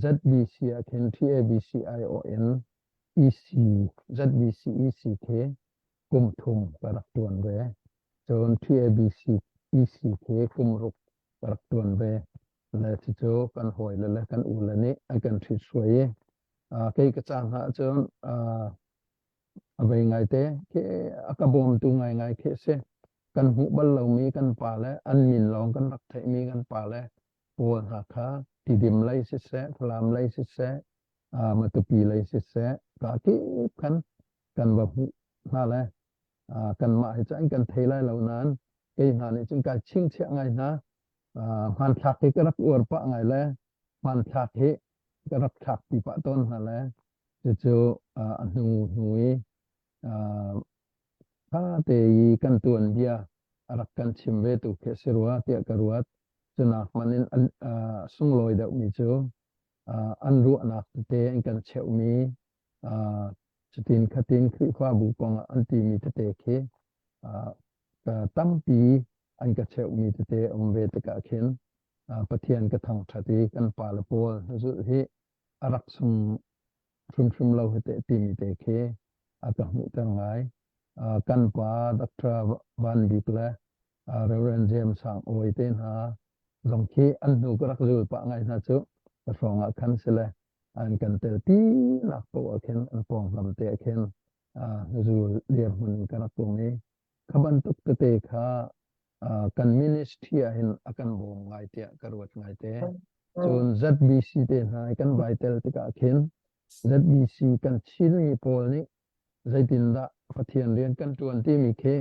ZBC ah khin TABC aiawh in EC ZBC EC khi kum thum ka rak ṭuan ve. Cun TABC EC khi kum ruk ka rak ṭuan ve. Le cucu kan hawile le kan ule nih an kan ṭhithruai i kei ka ca hna ahcun a vei ngaite khi a ka bawmtu ngaingai khi a si. Kan hmuh bal lomi kan pa le an min lawng kan rak theihmi kan pa le pawl hna kha Tidim lei siseh, Falam lei siseh, Matupi lei siseh, ka kip khan kan va hmuh hna le kanmah hi cu an kan thei lai lo nain kei hna nih cun kai chingchiah ngai hna. Hmanthlak hi ka rak uar pah ngai le hmanthlak hi ka rak thlak pi pah tawn hna le cucu a hnu hnu i ṭha te i kan tuanbia a rak kan chim ve tu khi a si rua tiah ka ruat. Cunak hmanh in sunglawi deuhmi cu an ruahnak tete an kan cheuhmi cutin khatin Khrihfabu kong ah an timi tete khi tampi an ka cheuhmi tete um ve tikah khin Pathian ka thangṭhat i kan pale pawl hnuzulh hi a rak sung hrimhrim lo hi teh timi te khi a ka hmuhter ngai. Kan pa Dr. Van Bik le Reverend James Sang Awi te hna zong khi an hnu ka rak zul pah ngai hna cu ka hrawng ah khan si le an kan tel pi nak poah ah khin an pawngkam te ah khin hnuzul dirhmun in ka rak um i kha bantuk tete kha kan ministry ah hin a kan bawm ngai tiah ka ruat ngai te. Cun ZBC te hna i kan vai tel tikah khin ZBC kan Chinmi pawl nih zeitindah Pathian rian kan ṭuan timi khi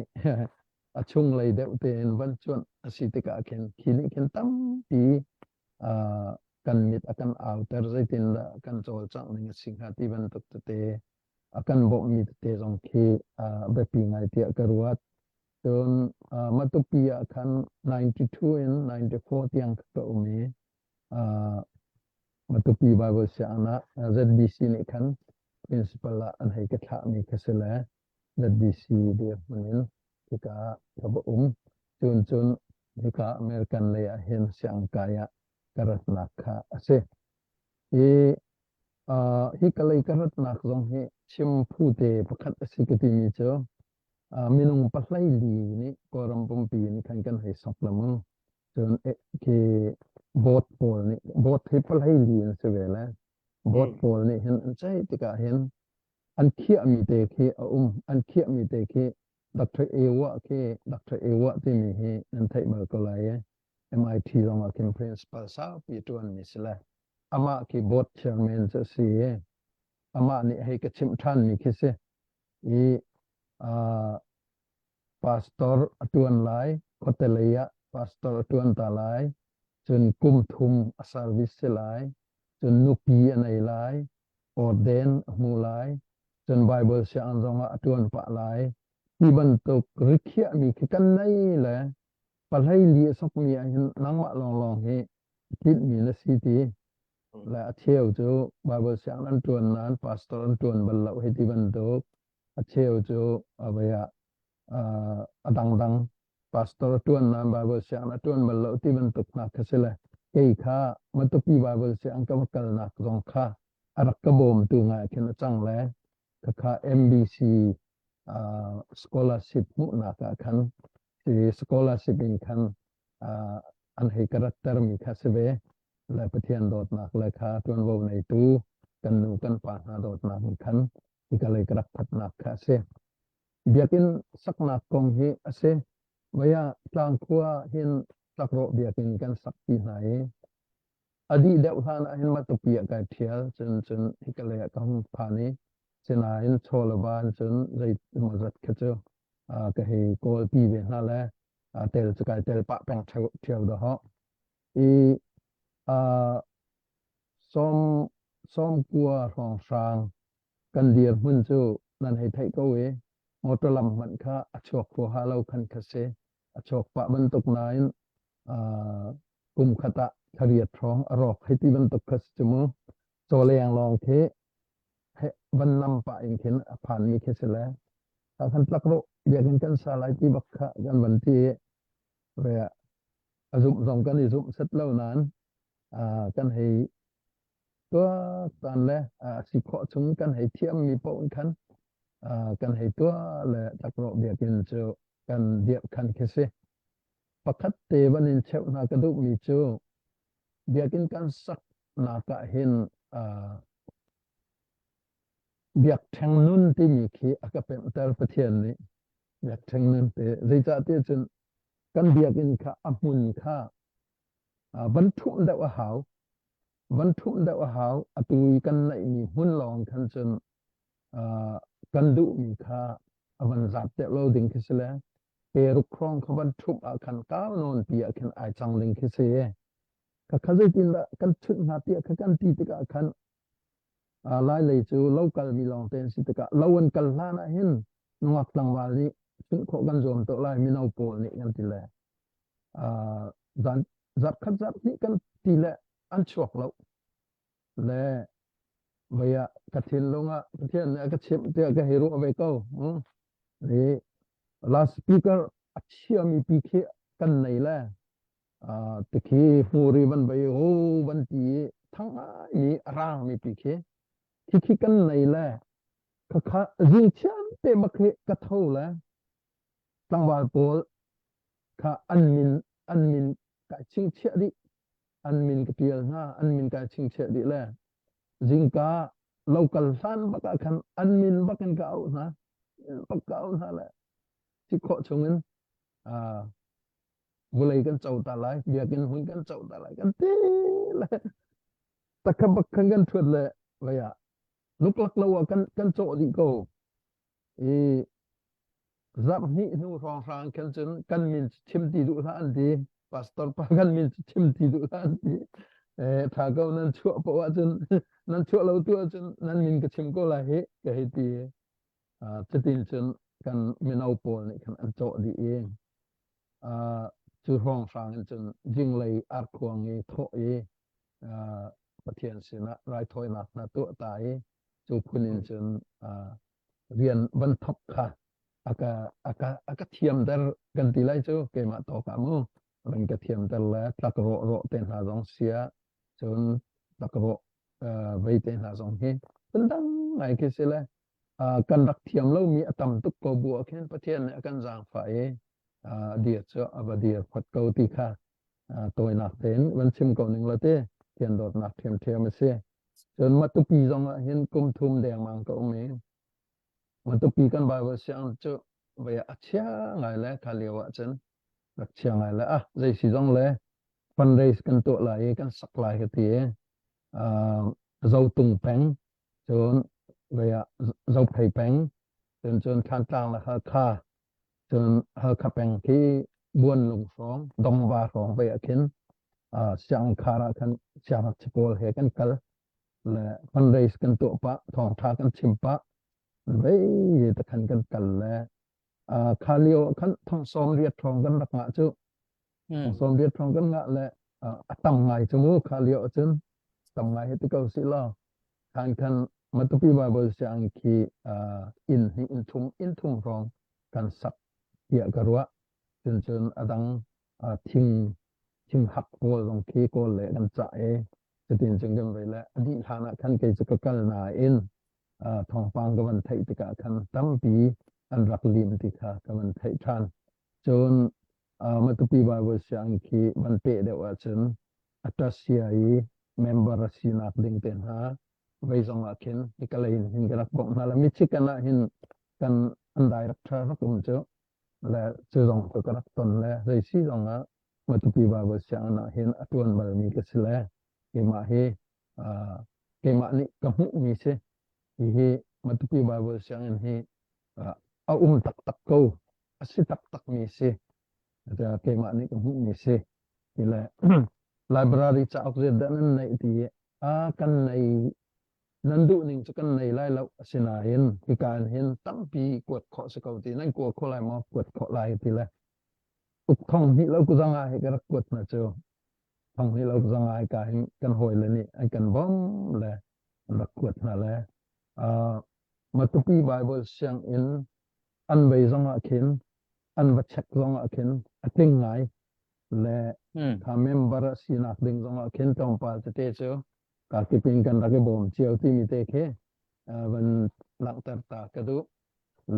a chunglei deuh tein van cuanh a si tikah khin khi nih khin tampi kan mit a kan auter zeitindah kan cawlcangh ning a si hnga ti bantuk tete a kan bawmhmi tete zong khi biapi ngai tiah ka ruat. Cun Matupi ah khan 92 in 94 tiang ka um i Matupi Bible sianginn ah ZBC nih khan. principal ah an hei ka thlahmi kha si le ZBC dirhmun in hika ah ka va um. Cun cun hika American lei ah hin siangkai ah ka ratnak kha a si. Hi uh, hi ka lei ka ratnak zong hi chim phu te pakhat a si ka timi cu uh, minung pahlei li nih Kawlram pumpi in khan kan hei sok la mu. Cun eh, khi boat pawl nih boat hi pahlei li an si ve le boat pawl nih hin an ceih tikah hin an khiahmi te khi a um. An khiahmi te khi Dr. Ewa khi Dr. Ewa timi hi nan theih bal ko lai e. MIT zong ah khin principal saupi ṭuanmi si le amah khi board chairman cu a si i amah nih hei ka chimh ṭhanmi khi si i uh, pastor a ṭuan lai khuate lei ah pastor a ṭuan ta lai cun kum thum a service si lai cun nupi a nei lai orden a hmu lai cun Bible sianginn zong ah a ṭuan pah lai ti bantuk rikhiahmi khi kan nei le pahlei li a sokmi ah hin nangmah lawnglawng hi tinhmi na si ti le a cheu cu Bible sianginn an ṭuan nain pastor an ṭuan bal lo hei ti bantuk a cheu cu a vei ah a dangdang pastor a ṭuan nain Bible sianginn a ṭuan bal lo ti bantuk hna kha si le kei kha Matupi Bible sianginn ka va kalnak zong kha a rak ka bawmtu ngai khin a cang le khakha MBC uh, scholarship hmuhnak ah khan si scholarship in khan uh, an hei ka ratter mi kha si ve le Pathian dawtnak le kha tuanvo neitu kan nu kan pa hna dawtnak in khan hika lei ka rak phatnak kha a si. Biakinn saknak kong hi a si. Vaya tlangkhua hin tlakrawh biakinn kan sak ti hna i a dih deuh hlan ah hin Matupi ah kai ṭhial cun cun hika lei ah ka hung phan i sinain chaw le van cun zei maw zat kha cu ka hei kawlpi ve hna le tel cu kai tel pah peng ṭheo dahawh. I sawm sawmkua hrawnghrang kan dirhmun cu nan hei theih ko i motor lam hmanh kha a chuak huaha lo khan kha si. A chuak pah bantuk nain kum khat ah thariat hrawng a rawk hei ti bantuk kha si cu mu. Cawleng lawng khi van nam pah in khin a phanmi khi si le khan tlak rawh biakinn kan sa lai ti bak kha kan van ti ve a zumh zong kan i zumh set lo nain kan hei tuah tan le si khawh chung kan hei thiammi paoh in khan kan hei tuah le tlakrawh biakinn cu kan dirh khan khi si. Pakhat te van in cheuh hna ka duhmi cu biakinn kan saknak ah hin biakṭheng nun timi khi a ka pemhter Pathian nih biakṭheng nun te zeicahtiah cun kan biakinn kha a hmun kha van ṭhumh deuh a hau van ṭhumh deuh a hau atu i kan neihmi hmun lawng khan cun kan duhmi kha a van zat deuh lo ding khi si le peruk hrawng kha van ṭhumh ah khan kau nawn pi ah khin ai cang ding khi si ka kha zeitindah kan chunh hna tiah kha kan ti tikah khan lai lei cu lo kal mi lawng te an si tikah lo an kal hlan ah hin nungak tlangval nih chunh khawh kan zuam to lai mino pawl nih kan ti le zan zarh khat zarh hnih kan ti le an chuak lo le vei ah ka thinlung ah Pathian nih a ka chimh tiah ka hei ruah ve ko i last speaker a chiami pi khi kan nei le tikhi hmuri van bei ho van ti i thang mi a rang mi pi khi khi khi kan nei le khakha zing thiam te bak hi ka tho le tlangval pawl kha an min an min kai chingchiah dih an min ka tial hna an min kai chingchiah dih le zingka local hlan bak ah khan an min bak in ka auh hna bak ka auh hna le si khawh chungin vulei kan co ta lai biakinn hmun kan co ta lai kan ti le takha bak khan kan thuat le vaya luklak lo ah kan kan cawh dih ko i zarh hnih hnu hrawnghrang khan cun kan min chim ti duh hlah an ti pastor pa kan min chim ti duh hlah an ti eh tha ko nan chuah poh ahcun nan chuah lo tu ahcun nan min ka chim ko lai hi ka hei ti cutin cun kan mino pawl nih khan an cawh dih i cu hrawnghrang in cun zinglei arkhuang i thawh i Pathian sinah raithawinak hna tuah ta i. Cu phun in cun rian van thok kha aka aka aka thiamter kan ti lai cu keimah tawk ah mu van ka thiamter le tlak rawh rawh te hna zong sia cun tlak rawh vei te hna zong hi phundang ngai khi si le kan rak thiam lomi a tam tuk ko bu ah khin Pathian nih a kan zaangfah i dir cu a va dir phot ko ti kha tawinak tein van chim ko ning la te thian dawtnak ṭhiamṭhiam a si. Cun Matupi zong ah hin kum thum dengmang ka um i Matupi kan Bible siang cu vei a chia ngai le kha lio ah cun rak chia ngai le ah zei si zong le fundraise kan tuah lai i kan sak lai ka ti i Zotung peng cun vei ah Zophei peng cun cun Thantlang le Halkha cun Halkha peng khi Buanlung hrawng Dongva hrawng vei ah khin siangkhar ah khan siangngakchia pawl he kan kal le fundraise kan tuah pah thawngṭha kan chim pah vei te khan kan kal le kha lio ah khan thong sawm riat hrawng kan rak ngah cu thong sawm riat hrawng kan ngah le a tam ngai cu mu kha lio ah cun tam ngai hi ti ko si law khan khan Matupi Bible siang khi inn hnih inn thum inn thum hrawng kan sak tiah ka ruah cun cun a dang thing thing hak pawl zong khi kawl le kan cah i cutin cun kan vei le a dih hlan ah khan kei cu ka kal nain thawngpang ka van theih tikah khan tampi an rak lim ti kha ka van theih ṭhan. Cun Matupi Bible siang khi van peh deuh ahcun a ṭasia i member a sinak ding te hna vei zong ah khin hika lei in hin ka rak bawmh hna le Michigan ah hin kan an director rak um cu le cu zong cu ka rak ton le zei si zong ah Matupi Bible sianginn ah hin a ṭuan balmi ka si le keimah hi keimah nih ka hmuhmi si. Hihi Matupi Bible sianginn hi a um taktak ko, a si taktakmi si. Keimah nih ka hmuhmi si. Ti le library cauk zeidah nan neih ti a kan nei nan duh ning cu kan nei lai lo asinain hika in hin tampi kuat khawh si ko ti nan kua kho lai maw kuat khawh lai ti le uk thong hnih lo ku zanga hi ka rak kuat na cu thong hnih lo ku zanga hi ka hin kan hawi le nih an kan bawm le an rak kuat hna le Matupi Bible sianginn an vei zong ah khin an va check zong ah khin a tling ngai le kha member a sinak ding zong ah khin tlawmpal tete cu ka kipin kan rak i bawm cio timi te khi van langhter ta ka duh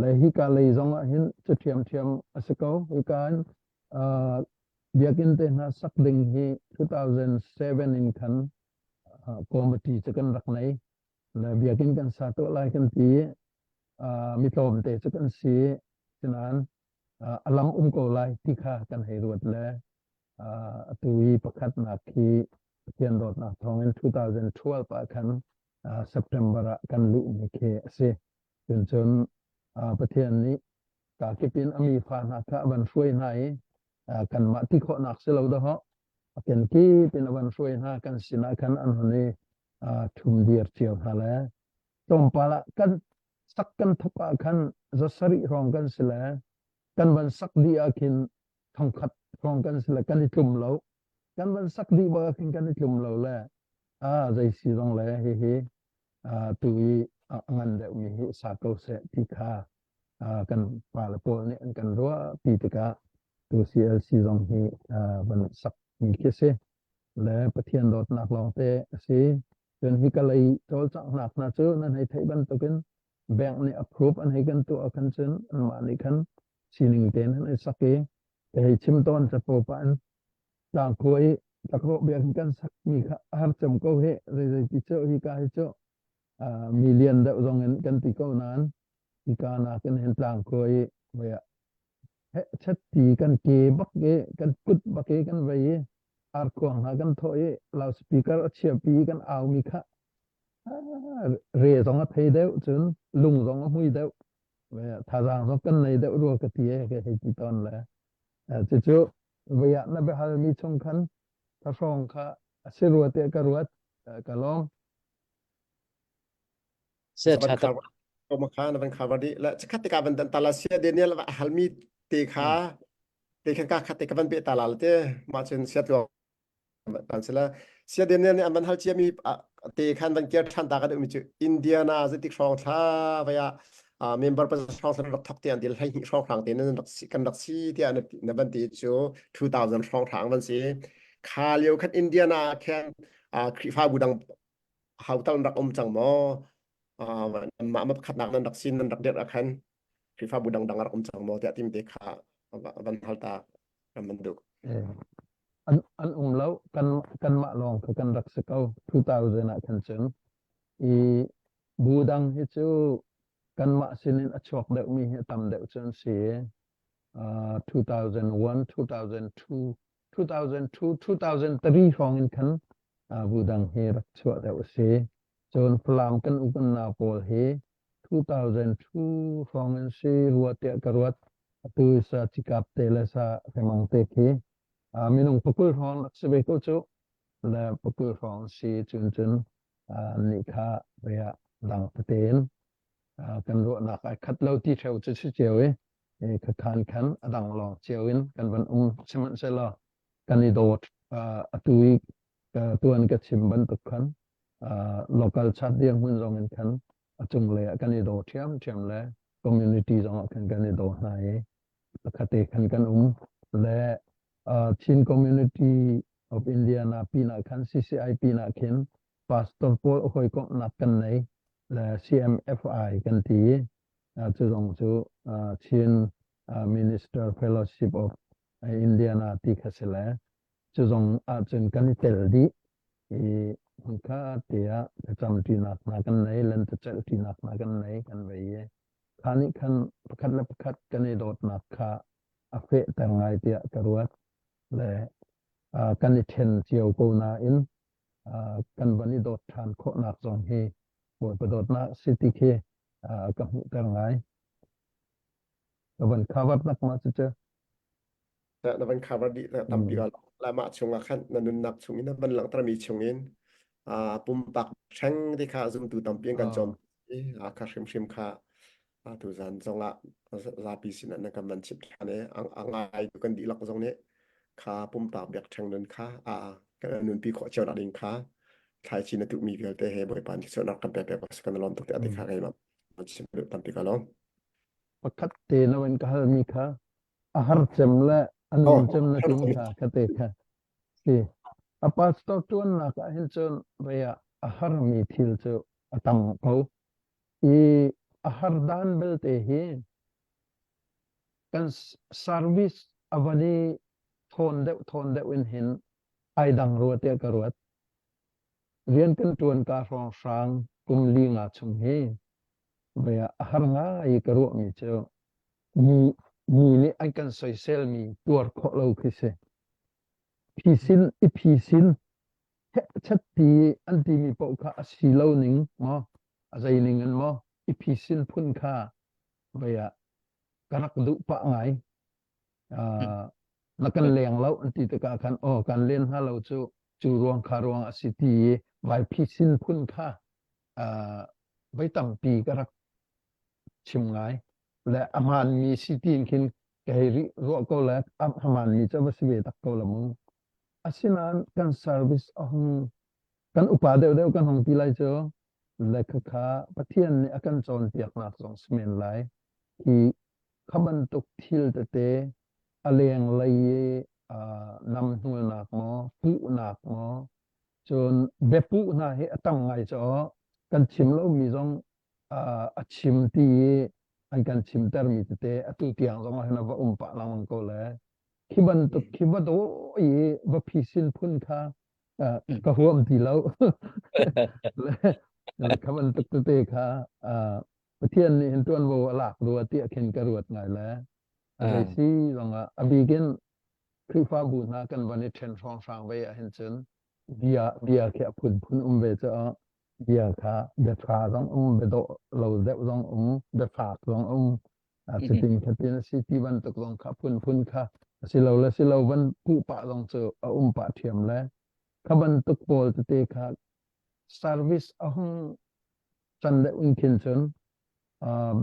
le hika lei zong ah hin cu ṭhiamṭhiam a si ko hika in biakinn te hna sak ding hi 2007 in khan committee cu kan rak nei le biakinn kan sa tuah lai kan ti mi tlawmte cu kan si sinain a lam um ko lai ti kha kan hei ruat le atu i pakhatnak khi Pathian dawtnak thawngin 2012 ah khan September ah kan luhmi khi a si. Cun cun Pathian nih kakip in a mi fa hna kha a van hruai hna i kanmah ti khawhnak si lo dahawh a kenkip in a van hruai hna kan sinah khan an hun i ṭhum dir cio hna le tlawmpal ah kan sak kan thawk ah khan za sarih hrawng kan si le kan van sak dih ah khin thongkhat hrawng kan si le kan i tlum lo kan van sak dih bak ah khin kan i tlum lo le a zei si zong le hihi tu i a ngan deuhmi hi sa ko seh ti kha kan pale pawl nih an kan ruah pi tikah tu CLC zong hi van sak mi khi si le Pathian dawtnak lawngte a si cun hi ka lei cawlcanghnak hna cu nan hei theih bantukin bank nih approve an hei kan tuah khan cun anmah nih khan sining tein an i sak i ka hei chim tawn capo pah in tlangkhua i tlakrawh biakinn kan sak mi kha a har cem ko he zeizei ti cu hi ka hi cu mi lian deuh zong in kan ti ko nain hi ka nakin hin tlangkhua i voi ah chet ti kan ke bak i kan kut bak i kan vei i arkhuang hna kan thawh i loudspeaker a chiapi kan au mi kha re zong a thei deuh cun lung zong a hmui deuh thazaang zong kan nei deuh rua ka ti e ka hei ti tawn le cucu voi ah na biahal mi chung khan ka hrawng kha a si rua tiah ka ruat ka lawm
Se tha tak
ko ma kha na van kha di la chakhat te ka van dan tala sia Daniel va hal mi te kha te khan ka khat te ka van pe ta la te ma chun sia tluang tan sila sia Daniel nih an van hal cia mi. Te khan van kir ṭhan ta ka duhmi cu Indiana zeitik hrawng thla vai ah member pa hrawng thla rak thok tiang dil 12 hrawng hrang te nan rak si kan rak si tiah na van ti cu 2000 hrawng hrang van si. Kha lio khan Indiana khan Khrihfabu dang hau tal rak um cang maw? Mah ma pakhatnak nan rak sin nan rak dirh ah khan Khrihfabu dangdang rak um cang maw tiah tim te kha van hal ta kan van duh.
An an um lo kan kanmah lawng kha kan rak si ko 2000 ah khan cun i bu dang hi cu kanmah sinin a chuak deuhmi hi a tam deuh cu an si uh, 2001 2002 2002 2003 hrawng in khan uh, bu dang hi rak chuah deuh a si cun Falam kan upannak pawl hi 2002 hrawng in si rua tiah ka ruat atu sa cikap te le sa remang te khi minung pakul hrawng rak si ve ko cu le pakul hrawng si cun cun nih kha ria dang tein kan ruahnak ai khat lo ti theo cu si cio i khathan khan a dang lawng cio in kan van um sihmanhsehlaw kan i dawt atu i tuan ka chim bantuk khan local chat dirhmun zong in khan a cunglei ah kan i daw ṭhiamṭhiam le community zong ah khan kan i daw hna i pakhat khan kan um le Chin Community of Indiana pinah khan CCI pinah khin pastor pawl hawikomhnak kan nei le CMFI kan ti cu zong cu Chin Minister Fellowship of Indiana ti kha si le cu zong ahcun kan i tel dih i hmunkhat te ah thlacam ṭinak hna kan nei, lentecelh ṭinak hna kan nei, kan vei i kha nih khan pakhat le pakhat kan i dawtnak kha a fehter ngai tiah ka ruat le kan i ṭhen cio ko nain kan van i dawt ṭhan khawhnak zong hi Bawipa dawtnak si ti khi ka hmuhter ngai. Ka van cover nak ma cucu.
Na van cover dih tampi ka la mah chungah khan na nunnak chungin na van langhtermi chungin pumpak hreng ti kha zumtu tampi an kan cawm i kha hrimhrim kha tuzan zongah zapi sinah na kan van chimh ṭhan i a ngai tu kan dihlak zong nih kha pumpak biakṭheng nun kha a kan nunpi khawh cio nak ding kha thlaici na tuhmi vialte he Bawipa nih sualnak kan pek pek kan lawm tuk tiah ti kha keimah chim duh tampi ka lawm.
Pakhat te na van ka halmi kha a har cem le a nuam cem na timi kha ka te kha si a pastor tuannak ah hin cun vei ah a harmi thil cu a tam ko i a har dan belte hi kan service a van i thawn deuh thawn deuh in hin ai dang rua tiah ka ruat rian kan tuan ka hrawng hrang kum li nga chung hi vei ah a har ngai ka ruahmi cu Mi, mi nih an kan soiselmi tuar khawh lo khi si. Phisin i phisin chat ti an timi paoh kha a si lo ning maw a zei ning in maw i phisin phun kha vei ah ka rak duh pah ngai. Uh, na kan leng lo an ti tikah khan oh kan len hna lo cu cu ruang kha ruang a si ti i vai phisin phun kha uh, voi tampi ka rak chim ngai. Le a hmaanmi si tiin khin ka hei rih ruah ko le a hmaanmi cu va si ve tak ko la mu. Asinain kan service a hung kan upa deuhdeuh kan hung ti lai cu le khakha Pathian nih a kan cawnpiaknak zong si men lai. Hi kha bantuk thil tete a lenglei i namhnulnak maw, puhnak maw, cun biapuh hna hi a tam ngai caw kan chim lomi zong a chim ti i an kan chimtermi tete atu tiang zong ah hin a va um pah lengmang ko le khi bantuk khi va daw i va phisin phun kha ka huam ti lo le kha bantuk tete kha Pathian nih hin tuanvo a lak rua tiah khin ka ruat ngai le a zei si zongah a bikin Khrihfabu hna kan van i ṭhen hrawnghrang ve ah hin cun bia bia khi a phunphun um ve caah bia kha bia ṭha zong um bia dawh lo deuh zong um bia fak zong um cutin khatin a si ti bantuk zong kha phunphun kha a si lo le si lo van puh pah zong cu a um pah ṭhiam le kha bantuk pawl tete kha service a hung can deuh in khin cun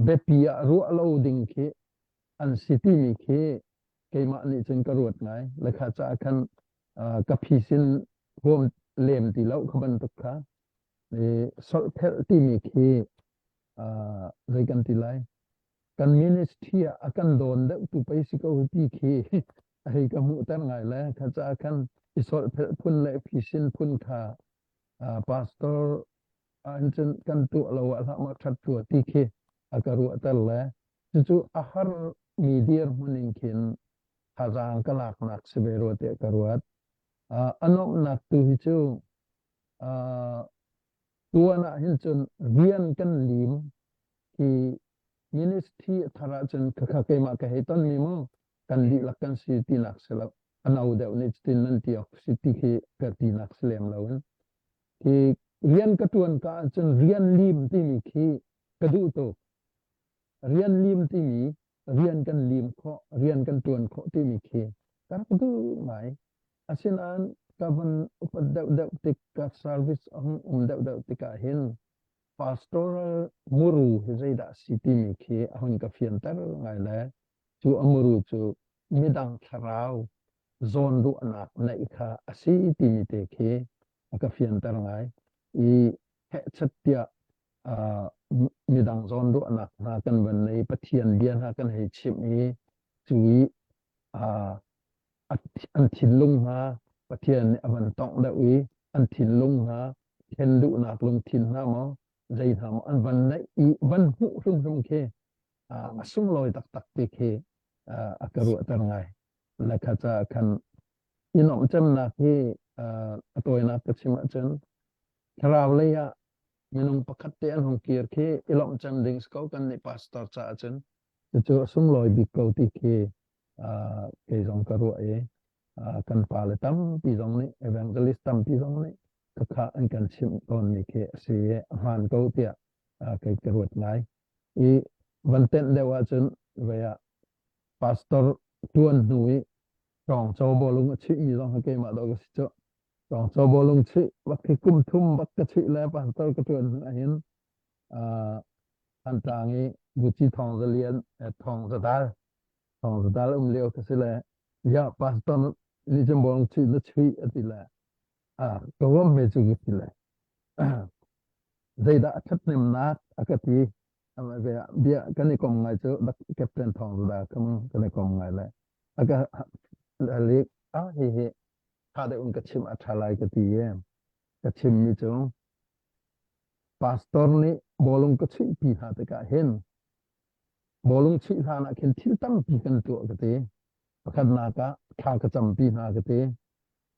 biapi ah ruah lo ding khi an si timi khi keimah nih cun ka ruat ngai le kha caah khan ka phisin huam lem ti lo kha bantuk kha. I solhphelh timi khi uh, zei kan ti lai kan ministry ah a kan dawn deuh tu pei si ko ti khi a hei ka hmuhter ngai le kha caah khan i solhphelh phun le phisin phun kha uh, pastor ah cun kan tuah lo ah hlah ma that tua ti khi a ka ruahter le cucu a har mi dirhmun in khin thazaang ka laknak si ve rua tiah ka ruat. Uh, a nuamhnak tu hi cu uh, tuan ah hin cun rian kan lim hi ministry thar ah cun khakha keimah ka hei ton mi mu kan dihlak kan si tinak si lo a no deuh nih cutin nan ti awk si ti khi ka tinak si lem lo in hi rian ka tuan ka ahcun rian lim timi khi ka duh tuk rian lim timi rian kan lim khawh rian kan tuan khawh timi khi ka rak duh ngai asinain ka van upat deuh deuh tik ka service a hung um deuh deuh tikah hin pastoral muru hi zeidah si timi khi a hun ka fianter ngai le cu a muru cu midang thlarau zawnruahnak neih kha a si timi te khi a ka fianter ngai i hehchat tiah uh, midang zawnruahnak hna kan van nei Pathian bia hna kan hei chimh i cu i uh, an thinlung hna Pathian nih a van tongh deuh i an thinlung hna thlen duhnak lungthin hna maw zei hna maw an van neih i van hmuh hrimhrim khi a sunglawi taktak ti khi a ka ruahter ngai. Le kha ca khan i nuamh cemnak hi a tawinak ka chim ahcun thlarau lei ah minung pakhat te an hung kir khi i lawmh cem ding si ko kan nih pastor caah cun cucu a sunglawi bik ko ti khi kei zong ka ruah i kan pale tampi zong nih evangelist tampi zong nih khakha an kan chimh tawnmi khi a si i a hmaan ko tiah kei ka ruat ngai. I van tenh deuh ahcun vei ah pastor tuan hnu i Ṭawngcaw bawlung a chihmi zong hi keimah dawh ka si cu. Ṭawngcaw bawlung chih bak khi kum thum bak ka chih le pastor ka ṭuan hnu ahhin Thantlang i Buci Thawng Za Lian Thawng Za Dal Thawng Za Dal um lio ka si le ya pastor nih cun bawlung chih na chuih a ti le ka huam me cu ka ti le zeidah a ṭhathnemnak a ka ti bia kan i kom ngai cu Captain Thawng Za Dal kan i kom ngai le a ka lik ah hi hi ṭha deuh in ka chim a ṭha lai ka ti i ka chimmi cu pastor nih bawlung ka chuihpi hna tikah hin bawlung chuih hlan ah khin thil tampi kan tuah ka ti. Pakhatnak ah thla ka campi hna ka ti.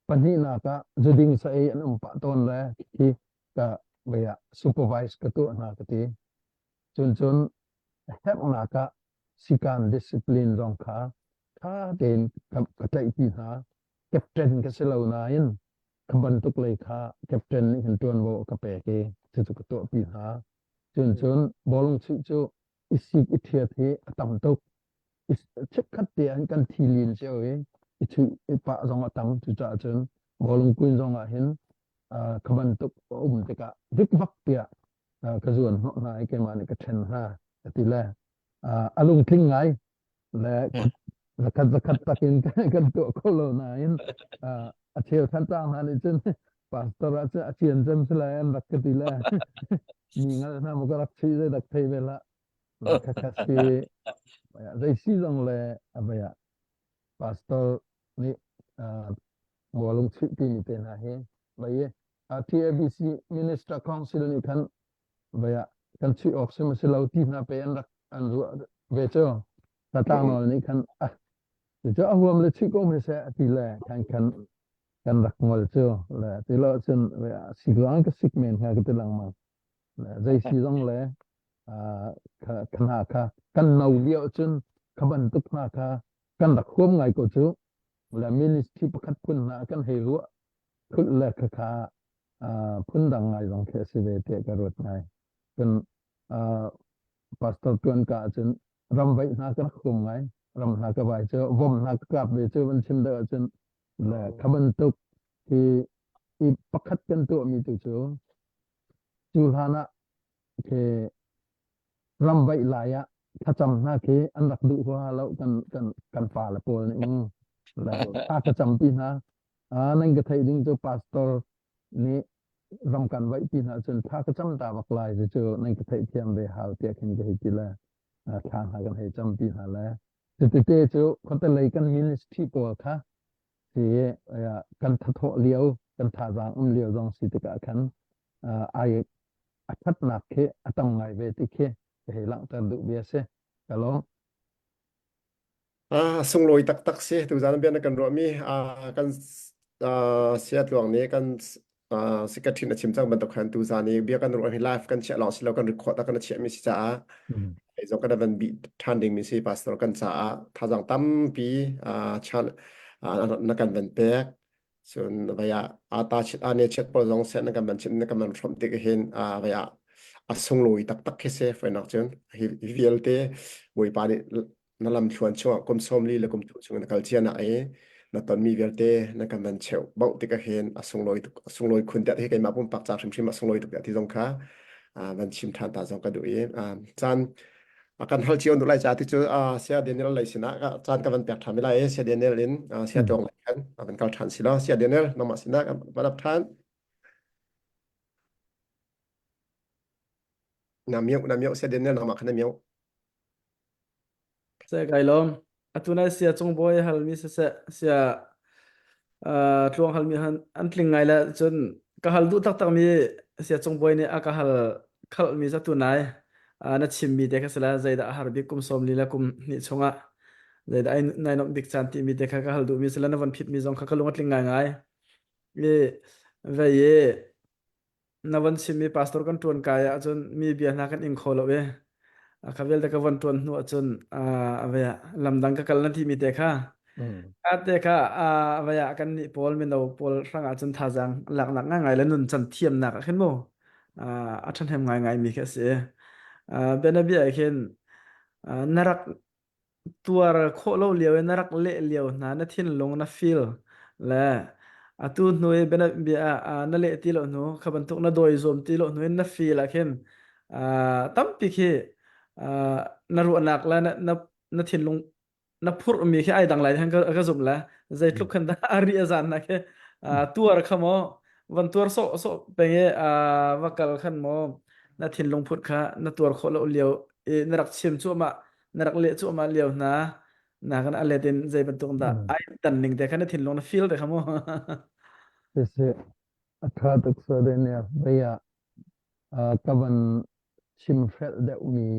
Pahnihnak ah zuding sa ei an um pah tawn le khi ka vei ah supervise ka tuah hna ka ti. Cun cun herhnak ah sikan discipline zong kha ṭha tein ka tlaihpi hna. Captain ka si lo nain kha bantuk lei kha captain nih hin ṭuanvo a ka pek i cucu ka tuahpi hna. Cun cun bawlung chuih cu i sik i ṭhiat hi a tam tuk. Chikkhat te an kan thi lin cio i i chuih i pah zong a tam. Cucaah cun bawlung kuin zong ah hin kha bantuk a um tikah vikvak tiah ka zuan hnawh hna i keimah nih ka ṭhen hna ka ti le a lungtling ngai le zakhat zakhat takin kan tuah kho lo nain a cheu thantlang hna nih cun pastor ah cun a cian cem si lai an rak ka ti le mi ngal hna mu ka rak chui zei rak thei ve la khakha si zei si zong le abaya pastor nih bawlung chuih ti mi te hna hi bai TABC Minister Council nih khan vaya kan chuih awk si ma si lo ti hna pe an rak an ruah ve cu tlatlang nawl nih khan ah cu a huam le chuih ko me seh a ti le khan khan kan rak ngol cu le ti lo cun sik zong ka sik men hnga ka ti lengmang le zei si zong le khana kha kan no lio cun kha bantuk hna kha kan rak huam ngai ko cu le ministry pakhat phun hna kan hei ruah thulh le khakha phundang ngai zong khi a si ve tiah ka ruat ngai. Cun pastor tuan ka ahcun ram vaih hna ka rak huam ngai. Ram hna ka vai cu vom hna ka kap ve cu van chim deuh ahcun le kha bantuk hi i pakhat kan tuahmi tu cu cu hlan ah khi ram vaih lai ah thlacam hna khi an rak duh huaha lo kan kan kan pa le pawl nih mu le thla ka campi hna nan ka theih ding cu pastor nih. ram kan vaih ti hna cun thla ka cam ta bak lai cu nan ka theihthiam ve hau tiah khin ka hei ti le thla hna kan hei cam pi hna le Cutete cu khuatelei kan ministry pawl kha si kan thathawh lio kan thazaang um lio zong si tikah khan ai a thatnak khi a tam ngai ve ti khi ka hei langhter duh bia si. Ka lawm.
Ah, sunglawi taktak si tuzan bia na kan ruahmi ah kan sia tluang nih kan secretary na chim cang bantuk khan tuzan i bia kan ruah hi live kan chiah lawng si lo kan record kan chiah mi si caah hei zong kan van bi than ding mi si pastor kan caah thazang tampi chan na kan van pek cun vaya ata chit ane chet pawl zong se na kan van chim na kan van hrom tik hin vaya a sunglawi taktak khi se fenak cun hi vialte Bawipa nih na lamthluan chungah kum 40 le kum thum chung na kal cia na i na tonmi vialte na kan van cheuh bauh tik ahhin a sunglawi tuk a sunglawi khun tiah hi keimah pumpak ca hrimhrim a sunglawi tuk tiah ti zong kha van chim ṭhan ta zong ka duh i caan kan hal cio duh lai ca ti cu sia Daniel lei sinah caan ka van pek ṭhan lai i sia Daniel in sia tlawng lei khan van kal ṭhan si law sia Daniel nangmah sinah van ap ṭhan na miau na miau sia Daniel nangmah khan na miau
Seh kai lawm. Atu nai sia cungbawi halmi siseh sia uh, tluang halmi han an tling ngai le cun ka hal duh taktakmi sia cungbawi nih a ka hal khalmi cu atu nai uh, na chimmi te kha si la zeidah a har bik kum 40 le kum hnih chungah zeidah ai nai nomh bik caan timi te kha ka hal duhmi si la na von phitmi zong kha ka lung a tling ngaingai. I vei i na von chim i pastor kan ṭuan kai ahcun mi bia hna kan ing kho lo i a kha vialte ka von ṭuan hnu ahcun a vei ah lamdang ka kal na timi te kha a te kha a vei ah kan nih pawl mino pawl hrang ahcun thazaang laknak ngaingai le nun can thiamnak ah khin mu a ṭhahnem ngaingai mi khi a si. Bianabia ah khin na rak tuar khawh lo lio i na rak leh lio hna na thinlung na feel le atu hnu i bia ah na leh ti lo hnu kha bantuk na dawi zuam ti lo hnu in na feel ah khin tampi khi na ruahnak le na, na, na thinlung na phurhmi khi ai dang lai khan ka, ka zumh le zeitluk khan dah a ri a zan na khi tuar kha maw van tuar sawh sawh peng i va kal khan maw na thinlung phut kha na tuar khawh lo lio i na rak chim cuahmah na rak leh cuahmah lio hna na kan a let in zei bantuk dah ai tan ning te kha na thinlung na feel te kha mu
Siseh a ṭha tuk so de ne vei ah ka van chimhrelh deuhmi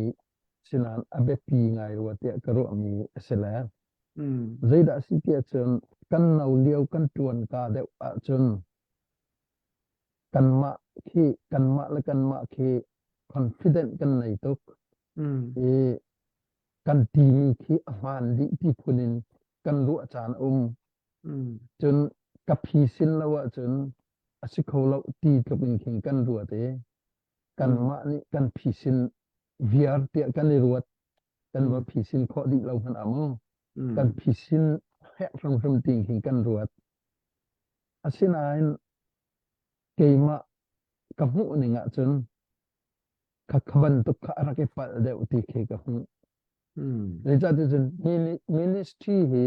sinan a biapi ngai rua tiah ka ruahmi a si le zeidah si tiah cun kan no lio kan ṭuan ka deuh ahcun kanmah khi kanmah le kanmah khi confident kan nei tuk i kan timi khi a hmaan dih ti phun in kan ruah caan a um. Cun ka phi sin lo ahcun a si kho lo ti tluk in khin kan ruat i kanmah nih kan phisin viar tiah kan i ruat kan va phisin khawh dih lo hmanh ah mu kan phisin hek hrimhrim ti khin kan ruat. Asinain keimah ka hmuh ning ahcun kha kha bantuk kha a rak i palh deuh ti khi ka hmuh. Zeicahtiah ministry hi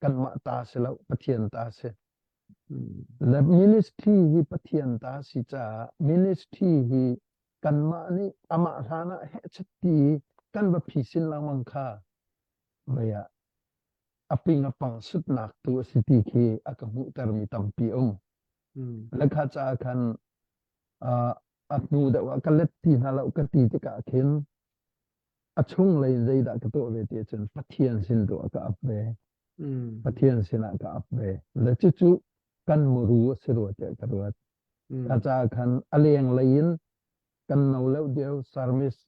kanmah ta si lo, Pathian ta si. Le ministry hi Pathian ta si caah ministry hi kanmah nih amah hlan ah hehchat ti kan va phisin lengmang kha vei ah a ping a pang sutnak tu a si ti khi a ka hmuhtermi tampi um. Le kha caah khan a hnu deuh ah ka let ti hna lo ka ti tikah khin a chunglei in zeidah ka tuah ve ti ahcun Pathian sin tu ah ka ap ve. Pathian sinah ka ap ve. Le cucu kan muru a si rua tiah ka ruat. Ka caah khan a lenglei in kan no leuh deuh service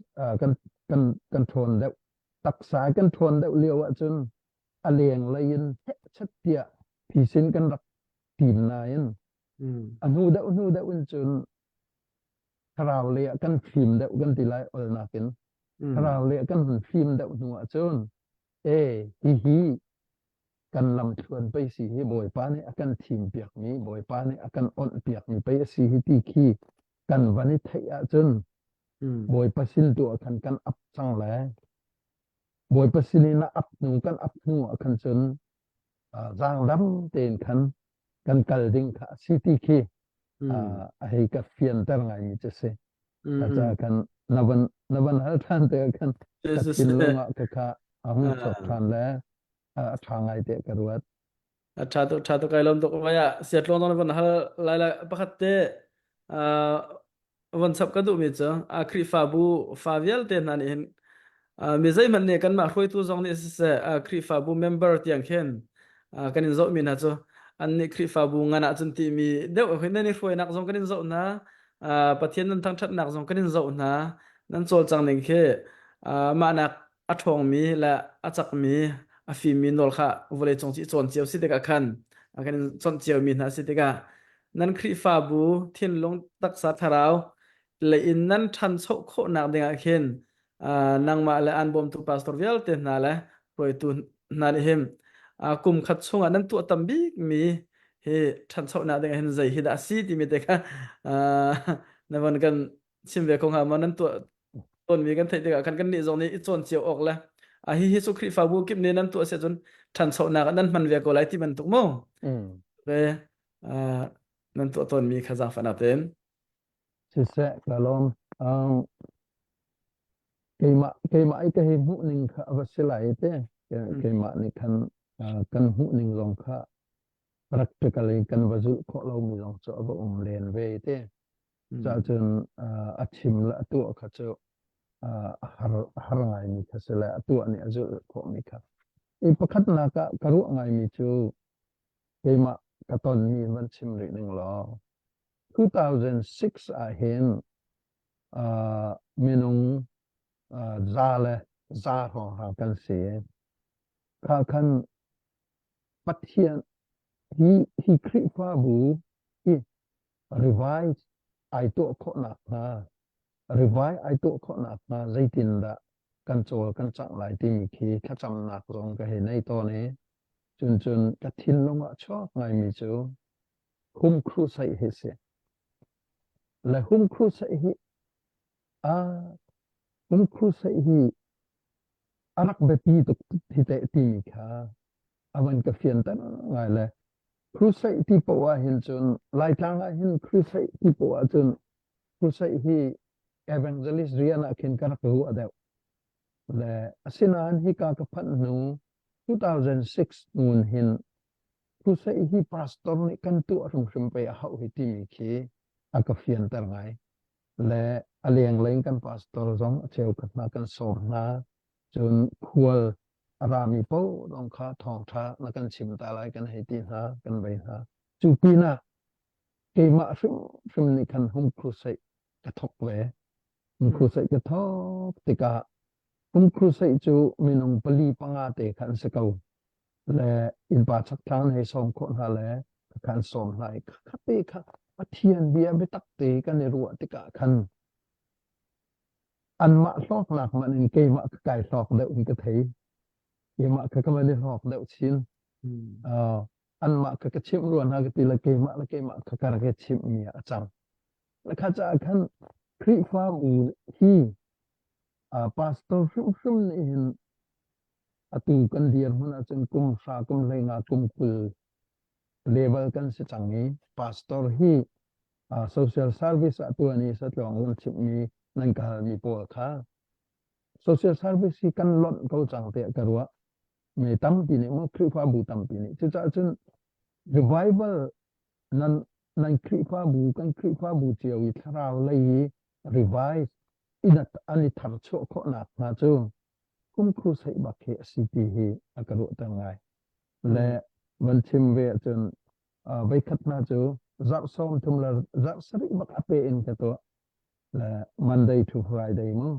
kan kan kan ṭhawn deuh taksa kan ṭhawn deuh lio ahcun a lenglei in hehchat tiah phisin kan rak tim nain A hnu deuh hnu deuh in cun thlarau lei ah kan fim deuh kan ti lai olnak in thlarau lei ah kan hun fim deuh hnu ahcun e hihi kan lamthluan pei si hi Bawipa nih a kan thim piakmi Bawipa nih a kan onh piakmi pei a si hi ti khi kan van i theih ahcun Bawipa sin tu ah khan kan ap cang le Bawipa sin in a ap hnu kan ap hnu ah khan cun zaangdam tein khan kan kal ding kha a si ti khi. A hei ka fianter ngaimi cu si. Ca kan na van na van hal ṭhan te khan ka thinlung ah ka kha a hung chuak ṭhan le a ṭha ngai te ka ruat.
A ṭha tuk ṭha tuk kai lawm tuk vai ah siatlawng zong van hal lai lai pakhat te von chap ka duhmi cu a Khrihfabu fa vialte hna nih hin mi zeihmanh nih kanmah hruaitu zong nih siseh Khrihfabu member tiang khin kan in zohmi hna cu annih Khrihfabu ngan ahcun timi deuh hin nan i hruainak zong kan in zoh hna Pathian nan thangṭhatnak zong kan in zoh hna nan cawlcang ning khi mahnak a ṭhawngmi le a cakmi a fimmi nawl kha vawleicung ci cawn cio si tikah khan kan in chawnh ciomi hna si tikah nan Khrihfabu thinlung taksa thlarau lei in nan ṭhancho khawhnak dingah khin nangmah le an bawmtu pastor vialte hna le hruaitu hna nih hin kum khat chungah nan tuah tam bikmi hi ṭhanchonak dingah hin zei hi dah a si timi te kha na von kan chim ve ko hnga maw nan tuah tawnmi kan theih tikah khan kannih zong nih i cawn cio awk le a hi hi cu Khrihfabu kip nih nan tuah si ahcun ṭhanchonak ah nan hman ve ko lai ti bantuk mu ve nan tuah tawnmi kha zaangfahnak tein
Siseh ka lawm. Um, keimah keimah i ka hei hmuh ning kha a va si lai te. Keimah nih khan kan hmuh ning zong kha practically kan va zulh khawh lomi zong cu a va um len ve te. Cacun a chim le a tuah kha cu a har a har ngaimi kha si le a tuah nih a zulh khawhmi kha. I pakhatnak ah ka ruah ngaimi cu keimah ka tonmi van chim rih ning law 2006 ah hin uh, minung uh, za le za hrawng kan si. Kha khan Pathian hi hi Khrihfabu hi revise ai tuah khawh nakhnga revise ai tuah khawh nakhnga zeitindah kan cawl kan cangh lai timi khi thlacamnak zong ka hei nei tawn i cun cun ka thinlung ah chuak ngaimi cu hum crusade hi si le hum crusade hi a hum crusade hi a rak biapi tuk hi teh timi kha a van ka fianter ngai le Crusade ti poah ah hin cun Laitlang ah hin crusade ti poah ah cun crusade hi evangelist rian ah khin ka rak ruah deuh. Le asinain hika ka phanh hnu 2006 nun hin crusade hi pastor nih kan tuah hrimhrim pei a hauh hi timi khi a ka fianter ngai. Le a lenglei in kan pastor zong a cheukhat hna kan sawm hna. Cun khual a rami paoh zong kha thawngṭha na kan chim ta lai kan hei ti hna kan vei hna cu pinah keimah hrimhrim nih khan home crusade ka thawk ve home crusade ka thawk tikah home crusade cu minung pali panga te kha an si ko le innpa chakthlang hei sawm khawh hna le khan sawm hna i kha te kha Pathian bia biatak te kan i ruah tikah khan Anmah hlawknak man in keimah ka kai hlawk deuh in ka thei. Keimah ka ka van i hlawk deuh chin. Uh, anmah ka ka chimh rua hna ka ti le keimah le keimah ka ka rak i chimh mi ah a cang. Le kha caah khan Khrihfabu hi uh, pastor hrimhrim nih hin atu kan dirhmun ahcun kum hra kum hleinga kum 20 level kan si cang i pastor hi social service ah tuan i satlawng nan chimhmi nan ka halmi pawl kha social service hi kan lonh ko cang tiah ka ruah mi tampi nih mu Khrihfabu tampi nih cucaah cun revival nan nan Khrihfabu kan Khrihfabu cio i thlarau lei i revise in an i tharchuah khawhnak hnga cu kum crusade bak hi a si ti hi a ka ruahter ngai le van chim ve ahcun voikhat hna cu zarh 30 le zarh sarih bak a pe in ka tuah le Monday to Friday mu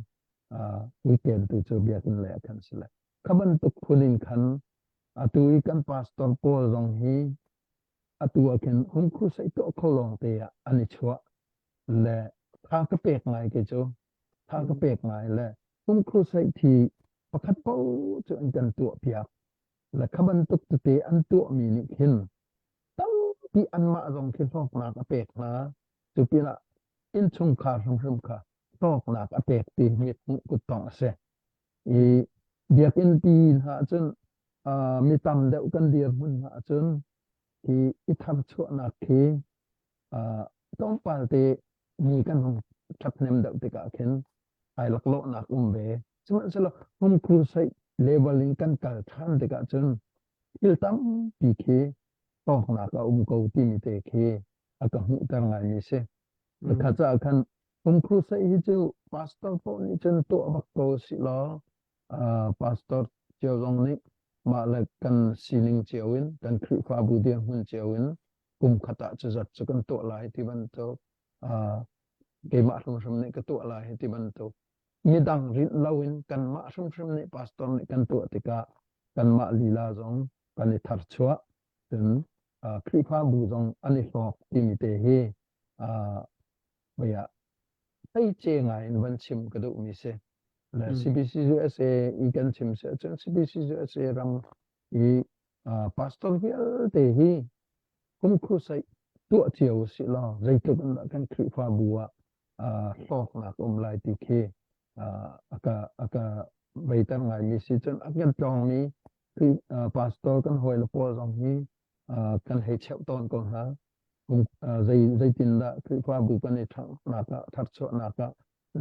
weekend tu cu biakinn le khan si le kha bantuk phun in khan atu i kan pastor pawl zong hi atu ah khin home crusade tuah kho lawng te ah an i chuah le tha ka pek ngai ke cu tha ka pek ngai le home crusade thi pakhat paoh cu an kan tuah piak Le kha bantuk tete an tuahmi nih khin tampi anmah zong khi hlawknak a pek hna. Cu pinah innchungkhar hrimhrim kha hlawknak a pek ti hi hmuh kuttongh a si. I biakinn pi hna cun uh, mi tam deuh kan dirhmun hna cun hi i tharchuahnak khi uh, Tlawmpal te mi kan hung ṭhathnem deuh tikah khin ai laklawhnak um ve. Sihmanhsehlaw home crusade level in kan kal ṭhan tikah cun thil tampi khi tawknak a um ko timi te khi a ka hmuhter ngaimi si. Kha caah khan home crusade hi cu pastor paoh nih cun tuah bak ko sih law pastor cio zong nih mah le kan sining cio in kan Khrihfabu dirhmun cio in kum khat ah cuzat cu kan tuah lai ti bantuk keimah hrimhrim nih ka tuah lai ti bantuk midang rinh loin kanmah hrimhrim nih pastor nih kan tuah tikah kanmah lila zong kan i tharchuah cun Khrihfabu zong an i hlawk timi te hi hleice ngai in van chim ka duhmi si. Le CBC USA i kan chim si ahcun CBC USA ram i pastor vialte hi kum crusade tuah cio usih law zeitluk in dah kan Khrihfabu ah hlawknak um lai ti khi a ka a ka veiter ngaimi si cun a kan tlawngmi pastor kan hawile pawl zong hi kan hei cheuh tawn ko hna. Zei zeitindah Khrihfabu kan i ṭhanghnak ah tharchuahnak ah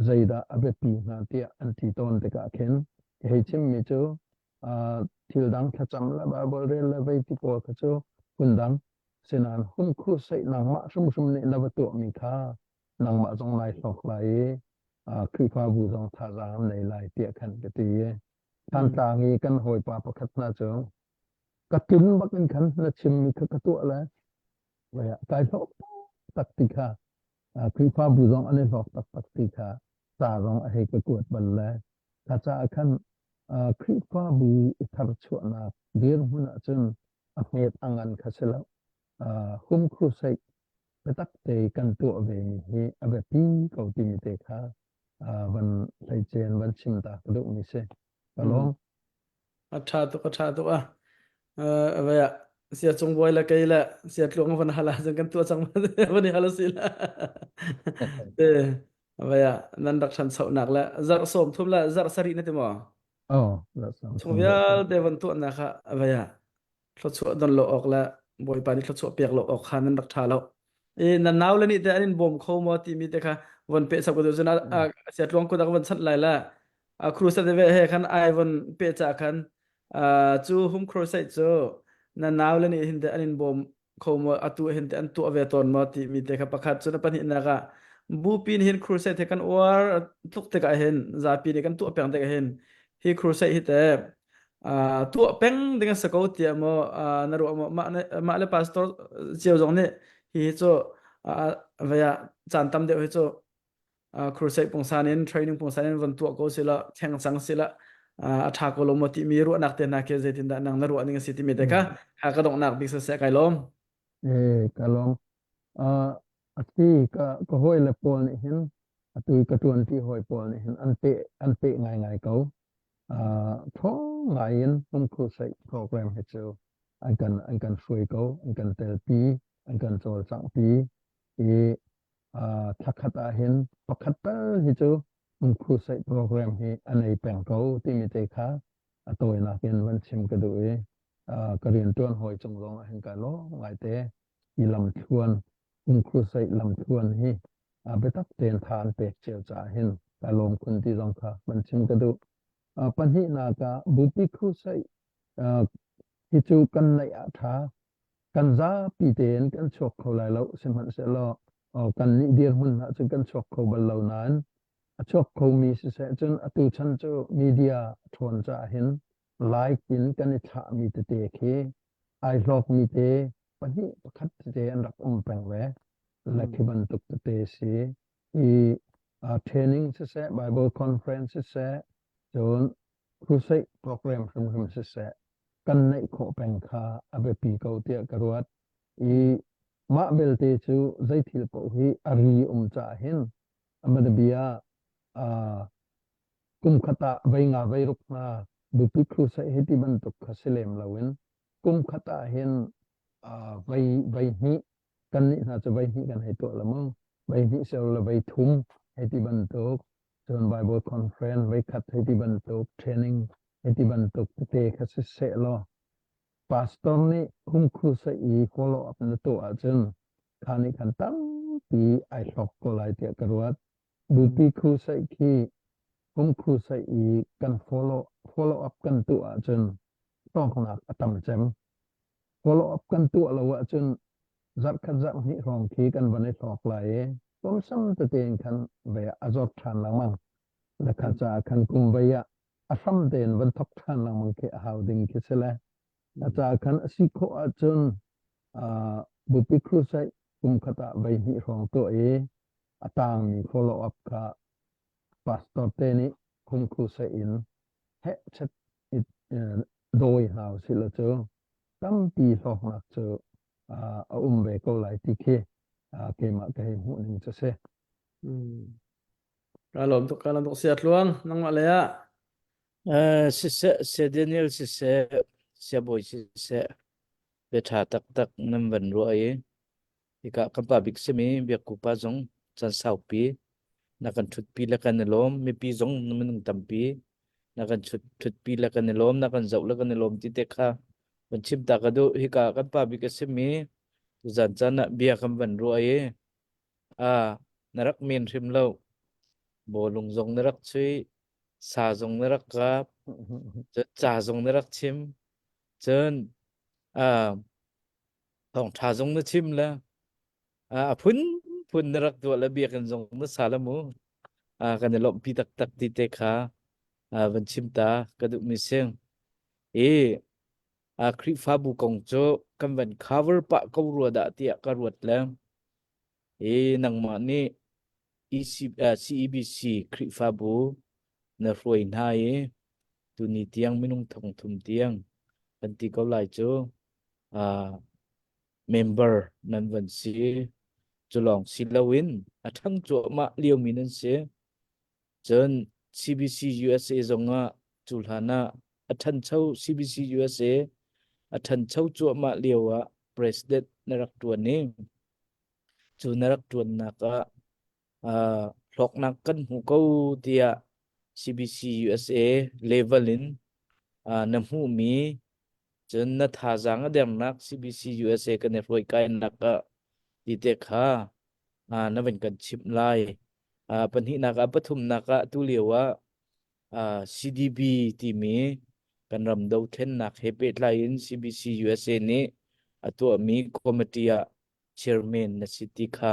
zeidah a biapi hnga tiah an ti tawn tikah khin hei chimmi cu thil dang thlacam le Baibal rel le vei ti pawl kha cu phundang sinain hun crusade nangmah hrimhrim nih na va tuahmi kha nangmah zong nai hlawk lai i Khrihfabu zong thazaang an nei lai tiah khan ka ti i Thantlang i kan hawipa pakhat hna cu ka tlun bak in khan na chimmi kha ka tuah le kai hlawk tak ti kha Khrihfabu zong an i hlawk taktak ti kha ca zong a hei ka kuat bal le kha caah khan Khrihfabu i tharchuahnak dirhmun ahcun a hmet a ngan kha si lo. Home crusade biatak te kan tuah ve mi hi a biapi ko timi te kha van hleicen van chim ta ka duhmi si. Ka lawm.
A ṭha tuk, a ṭha tuk a. Vai ah sia cung bawi le kei le sia tluang van hal ah cun kan tuah cang van i hal si la. Vai ah nan rak ṭhanchonak le zarh sawm thum le zarh sarih na ti maw?
Oh, zarh sawm
Chung vialte van tuahnak ah vai ah thluachuah don lo awk le Bawipa nih thluachuah pek lo awk kha nan rak ṭha lo. I nan nau le nih te an in bawm kho maw timi te kha von peh chap ka duh cun a sia tluang kut a ka von chanh lai le a crusade ve he khan ai von pe cha khan cu hum crusade cu na nau le nih hin te an in bawm kho maw atu hin te an tuah ve tawn maw ti mi te kha pakhat cu na pahnihnak ah bupi nih hin crusade he kan uar tuk tikah hin zapi nih kan tuah peng tikah hin hi crusade hi te tuah peng ding a si ko tiah maw na ruah maw mah mah le pastor cio zong nih hi cu vei ah caan tam deuh hi cu crusade pungsan in training pungsan in von tuah ko sila thleng cang sila a tha ko lo maw ti mi ruahnak te hna khi zeitindah nang na ruah ning a si timi te kha kha ka donghnak bik siseh kai lawm.
Eh ka lawm. Ati ka ka hawi le pawl nih hin atu ka tuanti hawi pawl nih hin an pe an pe ngai ngai ko. Thawng ngai in home crusade program hi cu an kan an kan hruai ko an kan telpi an kan cawlcanghpi i thlakhat ah hin pakhat tal hi cu home crusade program hi a nei peng ko timi te kha a tawinak in van chim ka duh i ka rianṭuan hawi cung zong ah hin kai lawm ngaite hi lamthluan home crusade lamthluan hi biatak tein tha an pek cio caah hin ka lawm khun ti zong kha van chim ka duh. Pahnihnak ah Bupi Crusade hi cu kan neih ah ṭha. Kan zapi tein kan chuak kho lai lo sihmanhsehlaw kan nih dirhmun ah cun kan chuak kho bal lo nain a chuak khomi siseh cun atu chan cu media ṭhawn caah hin like in kan i thlahmi tete khi ai hlawkmi te pahnih pakhat tete an rak um peng ve. Le khi bantuk tete si. I training siseh, Bible conference siseh, cun crusade program hrimhrim siseh, kan neih khawh peng kha a biapi ko tiah ka ruat. I mah belte cu zei thil paoh hi a ri um caah hin a ah kum khat ah vei nga vei ruk hna bupi crusade hi ti bantuk kha si lem loin kum khat ah hin vei vei hnih kannih hna cu vei hnih kan hei tuah la mu vei hnih sel le vei thum hei ti bantuk cun Bible conference vei khat hei ti bantuk training hei ti bantuk tete kha si seh law pastor nih hung crusade i follow up na tuah ahcun kha nih khan tampi. tampi ai hlawk ko lai tiah ka ruat. Bupi crusade khi home crusade i kan follow follow up kan tuah ahcun hlawknak a tam cem. Follow up kan tuah lo ahcun zarhkhat zarhhnih hrawng khi kan van i hlawk lai i tlawmsam tete in khan ve a zawt ṭhan lengmang. Le kha caah khan kum vei ah a hram tein van thok ṭhan lengmang khi a hau ding khi si le. A caah khan a si khawh ahcun uh, Bupi Crusade kum khat ah voi hnih hrawng tuah i a tangmi follow up kha pastor te nih home crusade in heh chet i dawi hna usih law cu tampi hlawknak cu a um ve ko lai ti khi keimah ka hei hmuh ning cu si.
Ka lawm tuk ka lawm tuk sia tluang nangmah le ah
Siseh, Saya Daniel siseh, Saya Bawi siseh, bia ṭha taktak nan van ruah i hika kan pa bik simi Biakku pa zong caan saupi na kan ṭhutpi le kan i lawm. Mipi zong minung tampi na kan ṭhutpi le kan i lawm, na kan zoh le kan i lawm ti te kha van chim ta ka duh. Hika kan pa bik a simi tuzan caan ah bia kan van ruah i ah na rak men hrim lo. Bawlung zong na rak chuih, sa zong na rak kap, cun ca zong na rak chim. Cun ah thawngṭha zong na chim le a phunphun na rak tuah le biakinn zong na sa le mu. Kan i lawmhpi taktak ti te kha van chim ta ka duhmi si. I Khrihfabu kong cu kan van cover pah ko rua dah tiah ka ruat le i nangmah nih EC, CEBC Khrihfabu na hruai hna i tuni tiang minung thong thum tiang kan ti ko lai cu member nan van si. Cu lawng si loin a ṭhang cuahmah liomi nan si. Cun CBC USA zongah cu hlan ah a ṭhancho CBC USA a ṭhancho cuahmah lio ah president na rak ṭuan i cu na rak ṭuannak ah uh, hlawknak kan hmu ko tiah CBC USA level in uh, na hmuhmi cun na thazaang a dernak CBC USA kan i hruai kainak ah ti te kha uh, na van kan chimh lai. Uh, pahnihnak ah pathumnak ah tu lio ah uh, CDB timi kan ram dothlennak he pehtlai in CBC USA nih a tuahmi committee ah chairman na si ti kha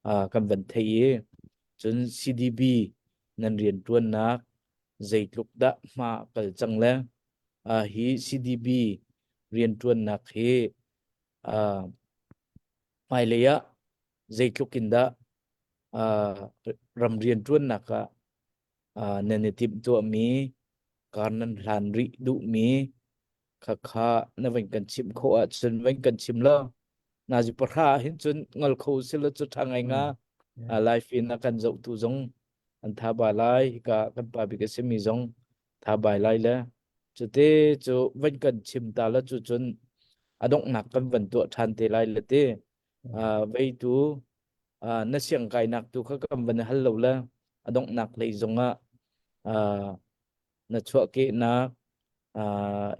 uh, kan van thei i cun CDB nan rianṭuannak zeitluk dah hma kal cang le uh, hi CDB rianṭuannak hi uh, hmailei ah zeitluk in dah uh, ram rianṭuannak ah uh, nan i timhtuahmi kar nan hlan rih duhmi khakha na van kan chimh khawh ahcun van kan chim lo nazi pahra hin cun ngol kho sila cu ṭha ngai nga live in a kan zohtu zong an tha ba lai hika kan pa bik a simi zong tha bai lai le cute cu van kan chim ta la cu cun a donghnak kan van tuah ṭhan te lai le te vei tu na siang kainak tu kha kan van hal lo le a donghnak lei zongah na chuahkehnak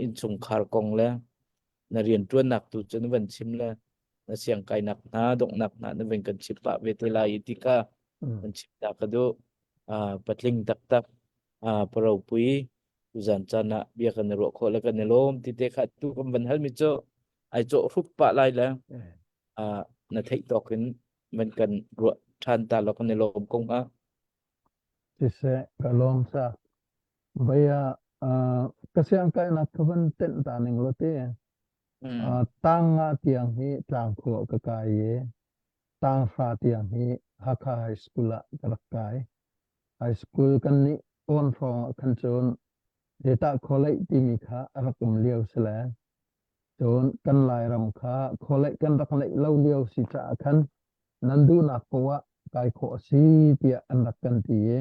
innchungkhar kong le na rianṭuannak tu cu na van chim le na siangkainak hna donghnak hna na van kan chim pah ve te lai i ti kha kan chim ta ka duh. Patling taktak paropui tuzan caan ah bia kan i ruah khawh le kan i lawm ti te kha tu kan van halmi cu ai cawh hrup pah lai le na theih tawk in van kan ruah ṭhan ta law kan i lawm ko hnga.
Siseh, ka lawm sa. Vai ah ka siangkainak ka van tenh ta ning law te. Tang nga tiang hi tlangkhua ka kai i tang hra tiang hi Hakha High School ah ka rak kai. High School kan nih awn hrawng ah khan cun Data College timi kha a rak um lio si le cun kan Lairam kha college kan rak neih lo lio si caah khan nan duhnak poah kai khawh a si tiah an rak kan ti i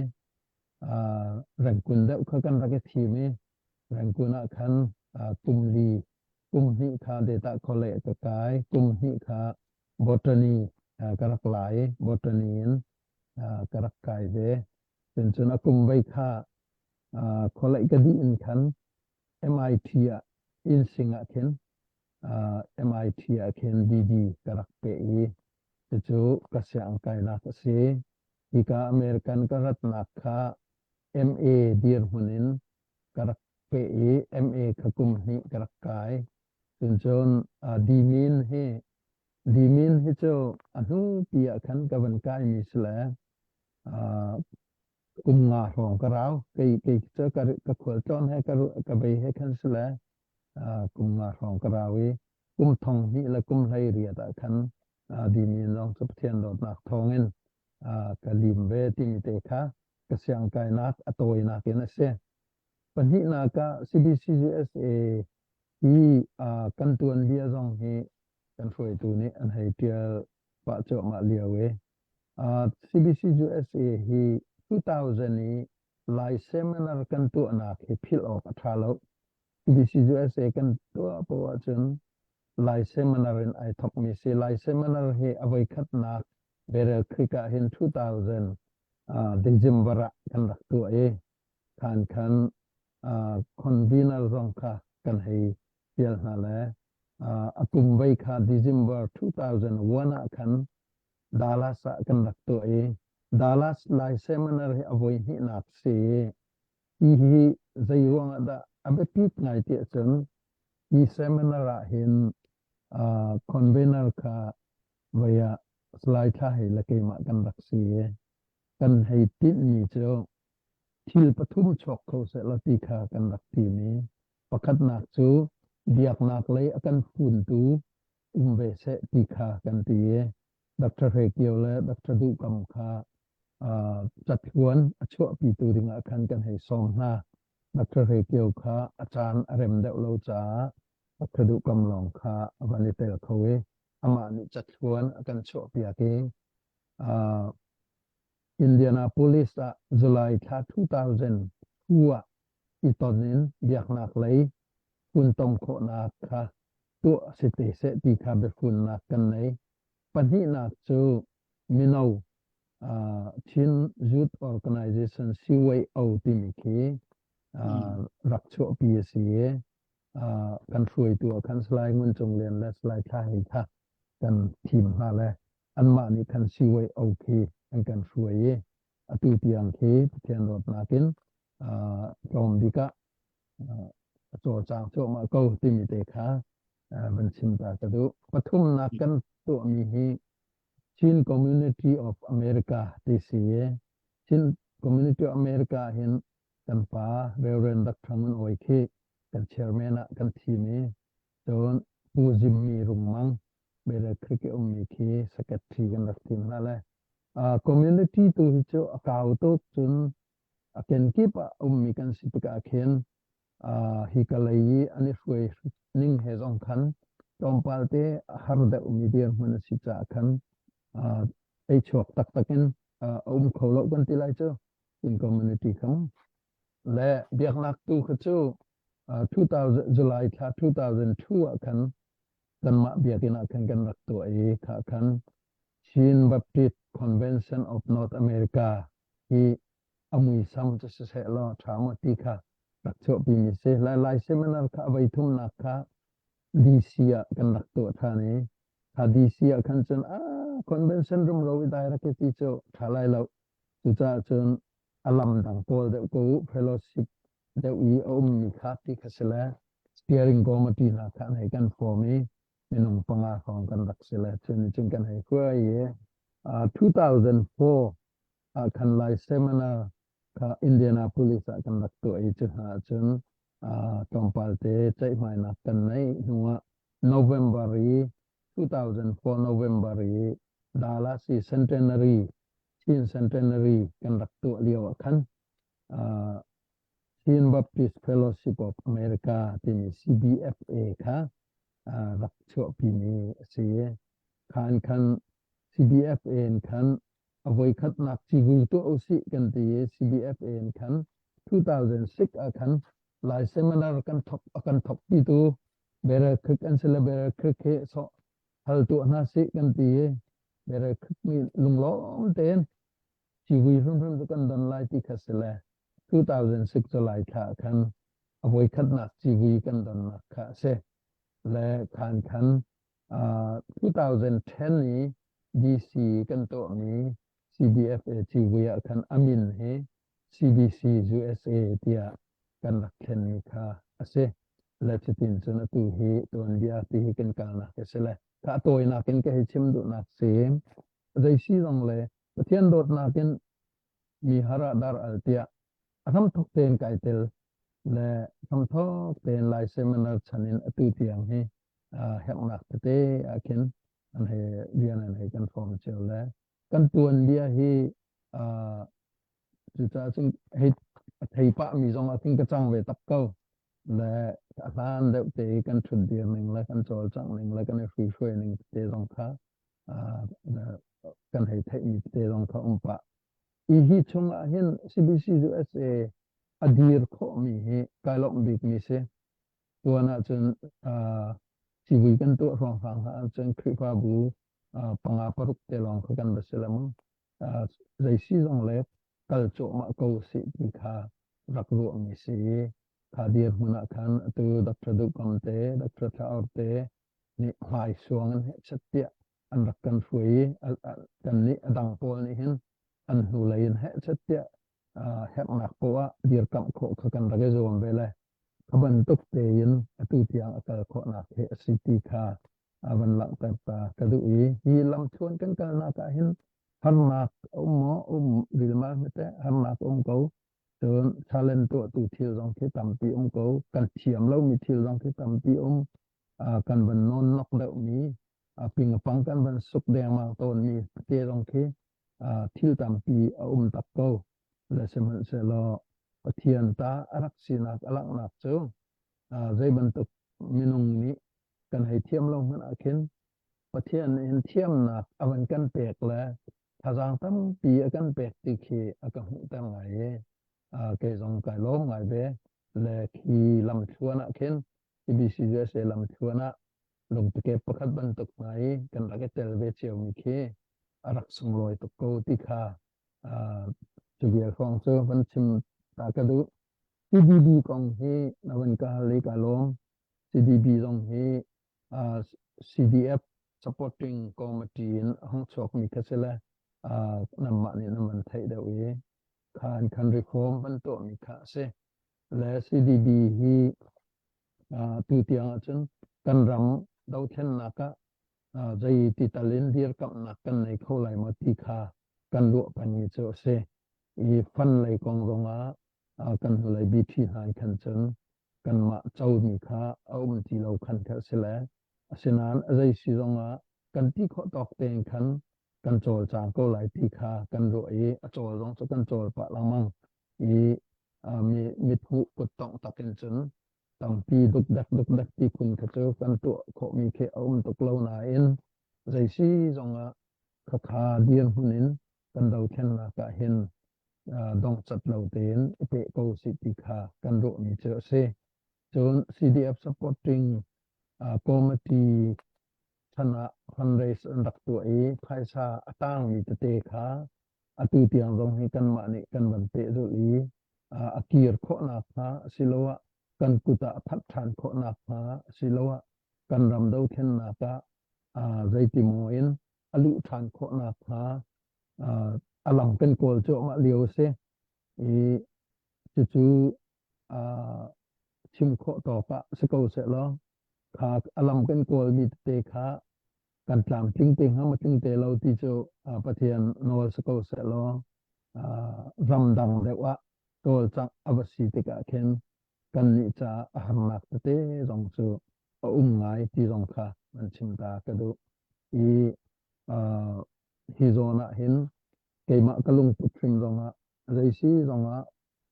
Rangoon deuh kha kan rak i thim i Rangoon ah khan kum li kum hnih kha Data College ka kai kum hnih kha botany ka rak la i botany in ka rak kai ve cun cun a kum vei kha college ka dih in khan MIT ah insing ah khin MIT ah khin BD ka rak peh i. Cucu ka siang kainak a si. Hika American ka ratnak kha MA dirhmun in ka rak peh i MA kha kum hnih ka rak kai. Cuncun Dimin hi Dimin hi cu a hnu pi ah khan ka van kaimi si le kum nga hrawng ka rau. Kei kei cu ka ka khualtlawn he ka ka bei he khan si le kum nga hrawng ka rau i kum thong hnih le kum hlei riat ah khan Dimin zong cu Pathian dawtnak thawngin ka lim ve timi te kha ka siangkainak a tawinak in a si. Pahnihnak ah CBC USA hi kan tuanbia zong hi kan hruaitu nih an hei ṭial pah cuahmah lio i CBC USA hi 2000 i Lai seminar kan tuahnak hi philh awk a ṭha lo. CBC USA kan tuah poah ahcun Lai seminar in ai thawkmi si. Lai seminar hi a voikhatnak Battle Creek ah hin 2000 December ah kan rak tuah i khan khan convener zong kha kan hei pial hna le a kum vei kha December 2001 ah khan Dallas ah kan rak tuah i Dallas Lai Seminar hi a voi hnihnak si i hi zei ruang ah dah a biapit ngai ti ahcun hi seminar ah hin convener kha voi ah Salai Thla Hei le keimah kan rak si i kan hei tinhmi cu thil pathum chuak kho sehlaw ti kha kan rak tim i pakhatnak cu biaknak lei a kan funtu um ve seh ti kha kan ti i Dr. Hre Kio le Dr. Duh Kam kha cathuan a chuahpitu dingah khan kan hei sawm hna. Dr. Hre Kio kha a caan a rem deuh lo caah Dr. Duh Kam lawng kha a van i tel kho i amah nih cathluan a kan chuahpiak i Indianapolis ah July thla 2002 ah i ton in biaknak lei funtom khawhnak kha tuah si te seh ti kha biafunnak kan nei. Pahnihnak cu mino Chin Youth Organization CYO timi khi rak chuahpi a si i kan hruaitu ah khan Salai Ngun Cung Lian le Salai Thla Hei kha kan thim hna le anmah nih khan CYO khi an kan hruai i atu tiang khi Pathian dawtnak in tlawm bik ah a cawlcang cuahmah ko timi te kha van chim ta ka duh. Pathumnak kan tuahmi hi Chin Community of America ti si i Chin Community of America hin kan pa Reverend Dr. Ngun Awi khi kan chairman ah kan thim i cun Pu Zimmi Rungmang Bere Creek i ummi khi secretary kan rak thim hna le community tu hi cu a kau tuk cun a kenkip ah ummi kan si tikah khin hi ka lei i an i hruai ning he zong khan tlawmpal te a har deuhmi dirhmun a si caah khan ei chuak taktak in a um kho lo kan ti lai cu in community kha le biaknak tu kha cu 2000 July thla 2002 ah khan kanmah biakinn ah khan kan rak tuah i kha khan Chin Baptist Convention of North America hi a muisam cu siseh law ṭha maw ti kha rak chuahpi mi si. Lai Lai seminar kha a voi thumnak kha DC ah kan rak tuah ṭhan i kha DC ah khan cun a convention rumro i dai rak i ti cu ṭha lai lo. Cucaah cun a lam dang pawl deuh ko fellowship deuh i a ummi kha ti kha si le steering committee hna kha an hei kan form i minung panga hrawng kan rak si le cun cun kan hei hruai i 2004 ah khan Lai seminar kha Indianapolis ah kan rak tuah i cu hna cun tlawmpal te ceihmainak kan neih hnuah November i 2004 November i Dallas i Centenary Chin Centenary kan rak tuah lio ah khan Chin Baptist Fellowship of America timi CBFA kha rak chuahpimi a si. Khan khan CBFA in khan a voikhatnak civui tuah usih kan ti i CBFA in khan 2006 ah khan Lai seminar kan thok a kan thokpitu Beryl Creek an si le Beryl Creek hi so hal tuah hna sih kan ti i Beryl Creek mi lunglawm tein civui hrimhrim cu kan don lai ti kha si le 2006 July thla ah khan a voikhatnak civui kan donnak kha a si le khan khan 2010 i. DC kan tuahmi CDFA civui ah khan a min hi CBC USA tiah kan rak thlenmi kha a si. Le cutin cun atu hi tuanbia ti hi kan kalnak a si le kha tawinak in ka hei chim duhnak si. Zei si zong le Pathian dawtnak in mi har ah dar al tiah a hramthok tein kai tel le hramthok tein Lai seminar chan in atu tiang hi herhnak tete ah khin an hei rian an hei kan hrawm cio le kan tuanbia hi cucaah cun hei a thei pah mi zong ah khin ka cang ve tak ko le a hlan deuh te i kan ṭhut dir ning le kan cawlcangh ning le kan i hruihruai ning te zong kha kan hei theih mi te zong kha um pah. I hi chung ah hin CBC USA a dir khawh mi hi kai lawmh bik mi si. Tuan ahcun civui kan tuah hrawnghrang hna ahcun Khrihfabu panga paruk te lawng kha kan va si le mu. Zei si zong le kal cuahmah ko sih ti kha rak ruahmi si i kha dirhmun ah khan atu Dr. Duh Kam te, Dr. Thla Awr te nih hmaisuang in hehchet tiah an rak kan hruai i kannih a dang pawl nih hin an hnulei in hehchet tiah herhnak poah dirkamh khawh kha kan rak i zuam ve le a bantuk tein atu tiang a kal khawhnak hi a si ti kha a van langhter ta ka duh i hi lamthluan kan kalnak ah hin harnak a um maw um rilmal hmete harnak a um ko cun challenge tuahtu thil zong khi tampi um ko kan thiam lomi thil zong khi tampi um kan van nawn nok deuhmi ping a pang kan van suk dengmang tawnmi te zong khi thil tampi a um tak ko le sihmanhsehlaw Pathian ta a rak sinak a langhnak cu zei bantuk minung nih kan hei thiam lo hmanh ah khin Pathian nih hin thiamnak a van kan pek le thazaang tampi a kan pek ti khi a ka hmuhter ngai i kei zong kai lawm ngai ve le khi lamthluan ah khin CBCUSA lamthluan ah lungtike pakhat bantuk hna i kan rak i tel ve ciomi khi a rak sunglawi tuk ko ti kha cu vial hrawng cu van chim ta ka duh. CDB kong hi na van ka hal i ka lawm. CDB zong hi CDF supporting committee in a hung chuakmi kha si le nanmah nih nan van theih deuh i khan khan reform van tuahmi kha a si. Le CDB hi tu tiang ahcun kan ram dothlennak ah zei ti tal in dirkamhnak kan nei kho lai maw ti kha kan ruah pengmi cu a si. I fund lei kong zongah kan hnulei BP hna khan cun kanmah comi kha a um ti lo khan kha a si le asinain a zei si zongah kan ti khawh tawk tein khan kan cawlcang ko lai ti kha kan ruah i a cawl zong cu kan cawl pah lengmang i mi mithmuh kuttongh takin cun tampi dukdak dukdak ti phun kha cu kan tuah khawhmi khi a um tuk lo nain zei si zongah khakha dirhmun in kan dothlennak ah hin dongcat lo tein i peh ko sih ti kha kan ruahmi cu a si. Cun CDF supporting committee chan ah fundraise an rak tuah i phaisa a tangmi tete kha atu tiang zong hi kanmah nih kan van pehzulh i a kir khawhnak hnga asiloah kan kut ah a phanh ṭhan khawhnak hnga asiloah kan ram dothlennak ah zeitimaw in a luh ṭhan khawhnak hnga a lam kan kawl cuahmah lio a si i cucu chim khawh tawk ah si ko sehlaw kha a lam kan kawlmi tete kha kan tlamtling te hnga maw tling te lo ti cu Pathian nawl si ko sehlaw ramdang deuh ah cawlcangh a va si tikah khin kannih caah a harnak tete zong cu a um ngai ti zong kha nan chim ta ka duh i hi zawn ah hin keimah ka lungput hrim zongah zei si zongah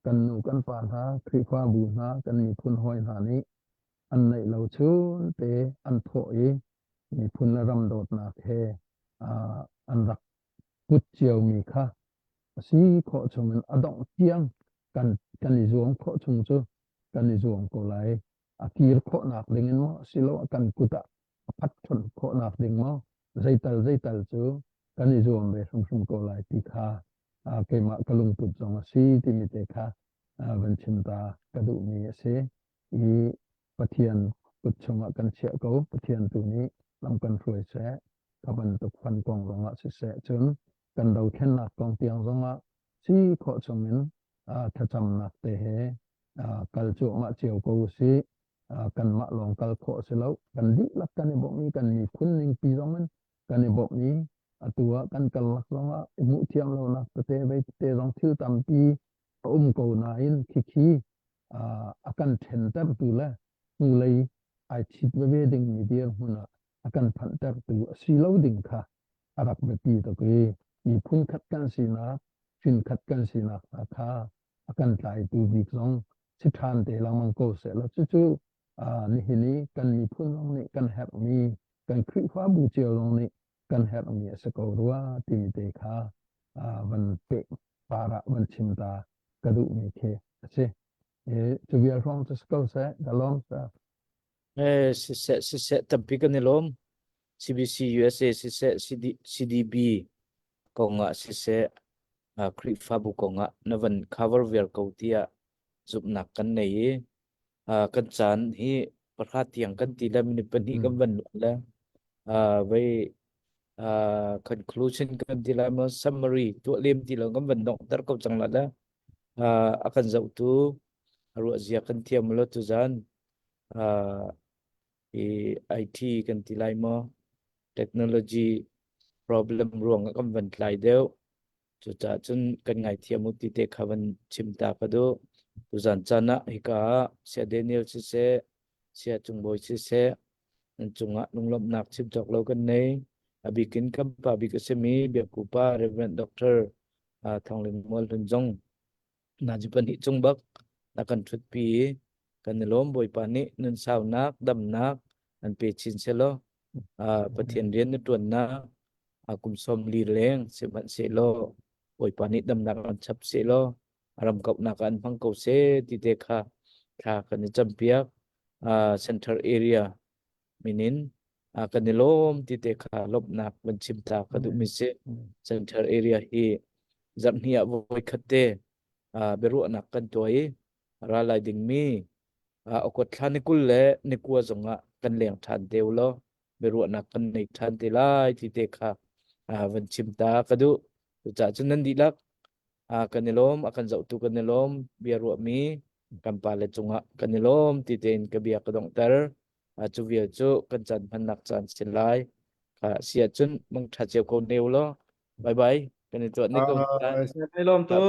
kan nu kan pa hna Khrihfabu hna kan miphun hawi hna nih an neih lo chun te an thawh i miphun le ram dawtnak he an rak put ciomi kha a si khawh chungin a dongh tiang kan kan i zuam khawh chung cu kan i zuam ko lai. A kir khawhnak ding in maw asiloah kan kut ah a phat ṭhan khawhnak ding maw zeital zeital cu kan i zuam ve hrimhrim ko lai ti kha keimah ka lungput zong a si timi te kha van chim ta ka duhmi a si. I Pathian kut chungah kan chiah ko. Pathian tu nih lam kan hruai seh. Kha bantuk fan kong zongah siseh cun kan dothlennak kong tiang zongah si khawh chungin thlacamnak te he kal cuahmah cio ko usih. Kanmah lawng kal khawh si lo. Kan dihlak kan i bawmh i kan miphun ningpi zong in kan i bawmh i atu ah kan karlak zongah i hmuh thiam lonak tete vei tete zong thil tampi a um ko nain khikhi a kan ṭhentertu le hnulei ai ṭhit veve dingmi dirhmun ah a kan phanhtertu a si lo ding kha a rak biapi tuk i miphun khat kan sinak, hrin khat kan sinak hna kha a kan tlaitu bik zong si ṭhan te lengmang ko sehlaw cucu nihin i kan miphun zong nih kan herhmi kan Khrihfabu cio zong nih kan herhmi a si ko rua timi te kha van peh par ah van chim ta ka duhmi khi a si. Cu vial hrawng cu si ko seh, ka lawm sir.
Eh, siseh, siseh, tampi kan i lawm. CBC USA siseh, CD, CDB kongah siseh, uh, Khrihfabu kongah na van cover viar ko tiah zumhnak kan nei i uh, kan caan hi pahra tiang kan ti le minute pahnih kan van luan le uh, vei uh, conclusion kan ti lai maw summary tuah lem ti lo kan van donghter ko cang la le uh, a kan zohtu a ruah zia kan thiam lo tuzan uh, i IT kan ti lai maw technology problem ruang ah kan van tlai deuh cucaah cun kan ngaithiam u ti te kha van chim ta ka duh tuzan caan ah hika ah Saya Daniel siseh Saya Cungbawi siseh nan cungah lunglawmhnak chim cawk lo kan nei a bikin kan pa bik a simi Biakku pa Reverend Dr. Thawng Ling Mual Hlun zong Nazi pahnih cung bak na kan ṭhutpi i kan i lawm Bawipa nih nun saunak damnak an pe chin selaw Pathian rian na ṭuannak kum 40 leng sihmanhsehlaw Bawipa nih damnak an chap sehlaw a ram kauhnak ah an hmang ko seh ti te kha thla kan i campiak center area minin kan i lawm ti te kha lawmhnak van chim ta ka duhmi si. Center area hi zarhhnih ah voikhat te biaruahnak kan tuah i ra lai dingmi okot thla ni 20 le ni 9 zongah kan leng ṭhan te u law biaruahnak kan nei ṭhan te lai ti te kha van chim ta ka duh. Cucaah cun nan dihlak kan i lawm, a kan zohtu kan i lawm, bia ruahmi kan pale cungah kan i lawm ti tein ka bia ka donghter. Cu vial cu kan caan hmannak caan si lai. Si ahcun mangṭha cio ko ne u law. Bye bye. Kan i tuah ni ko.
Kan i lawm tuk.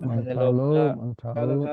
Kan i lawm.
Kan i lawm.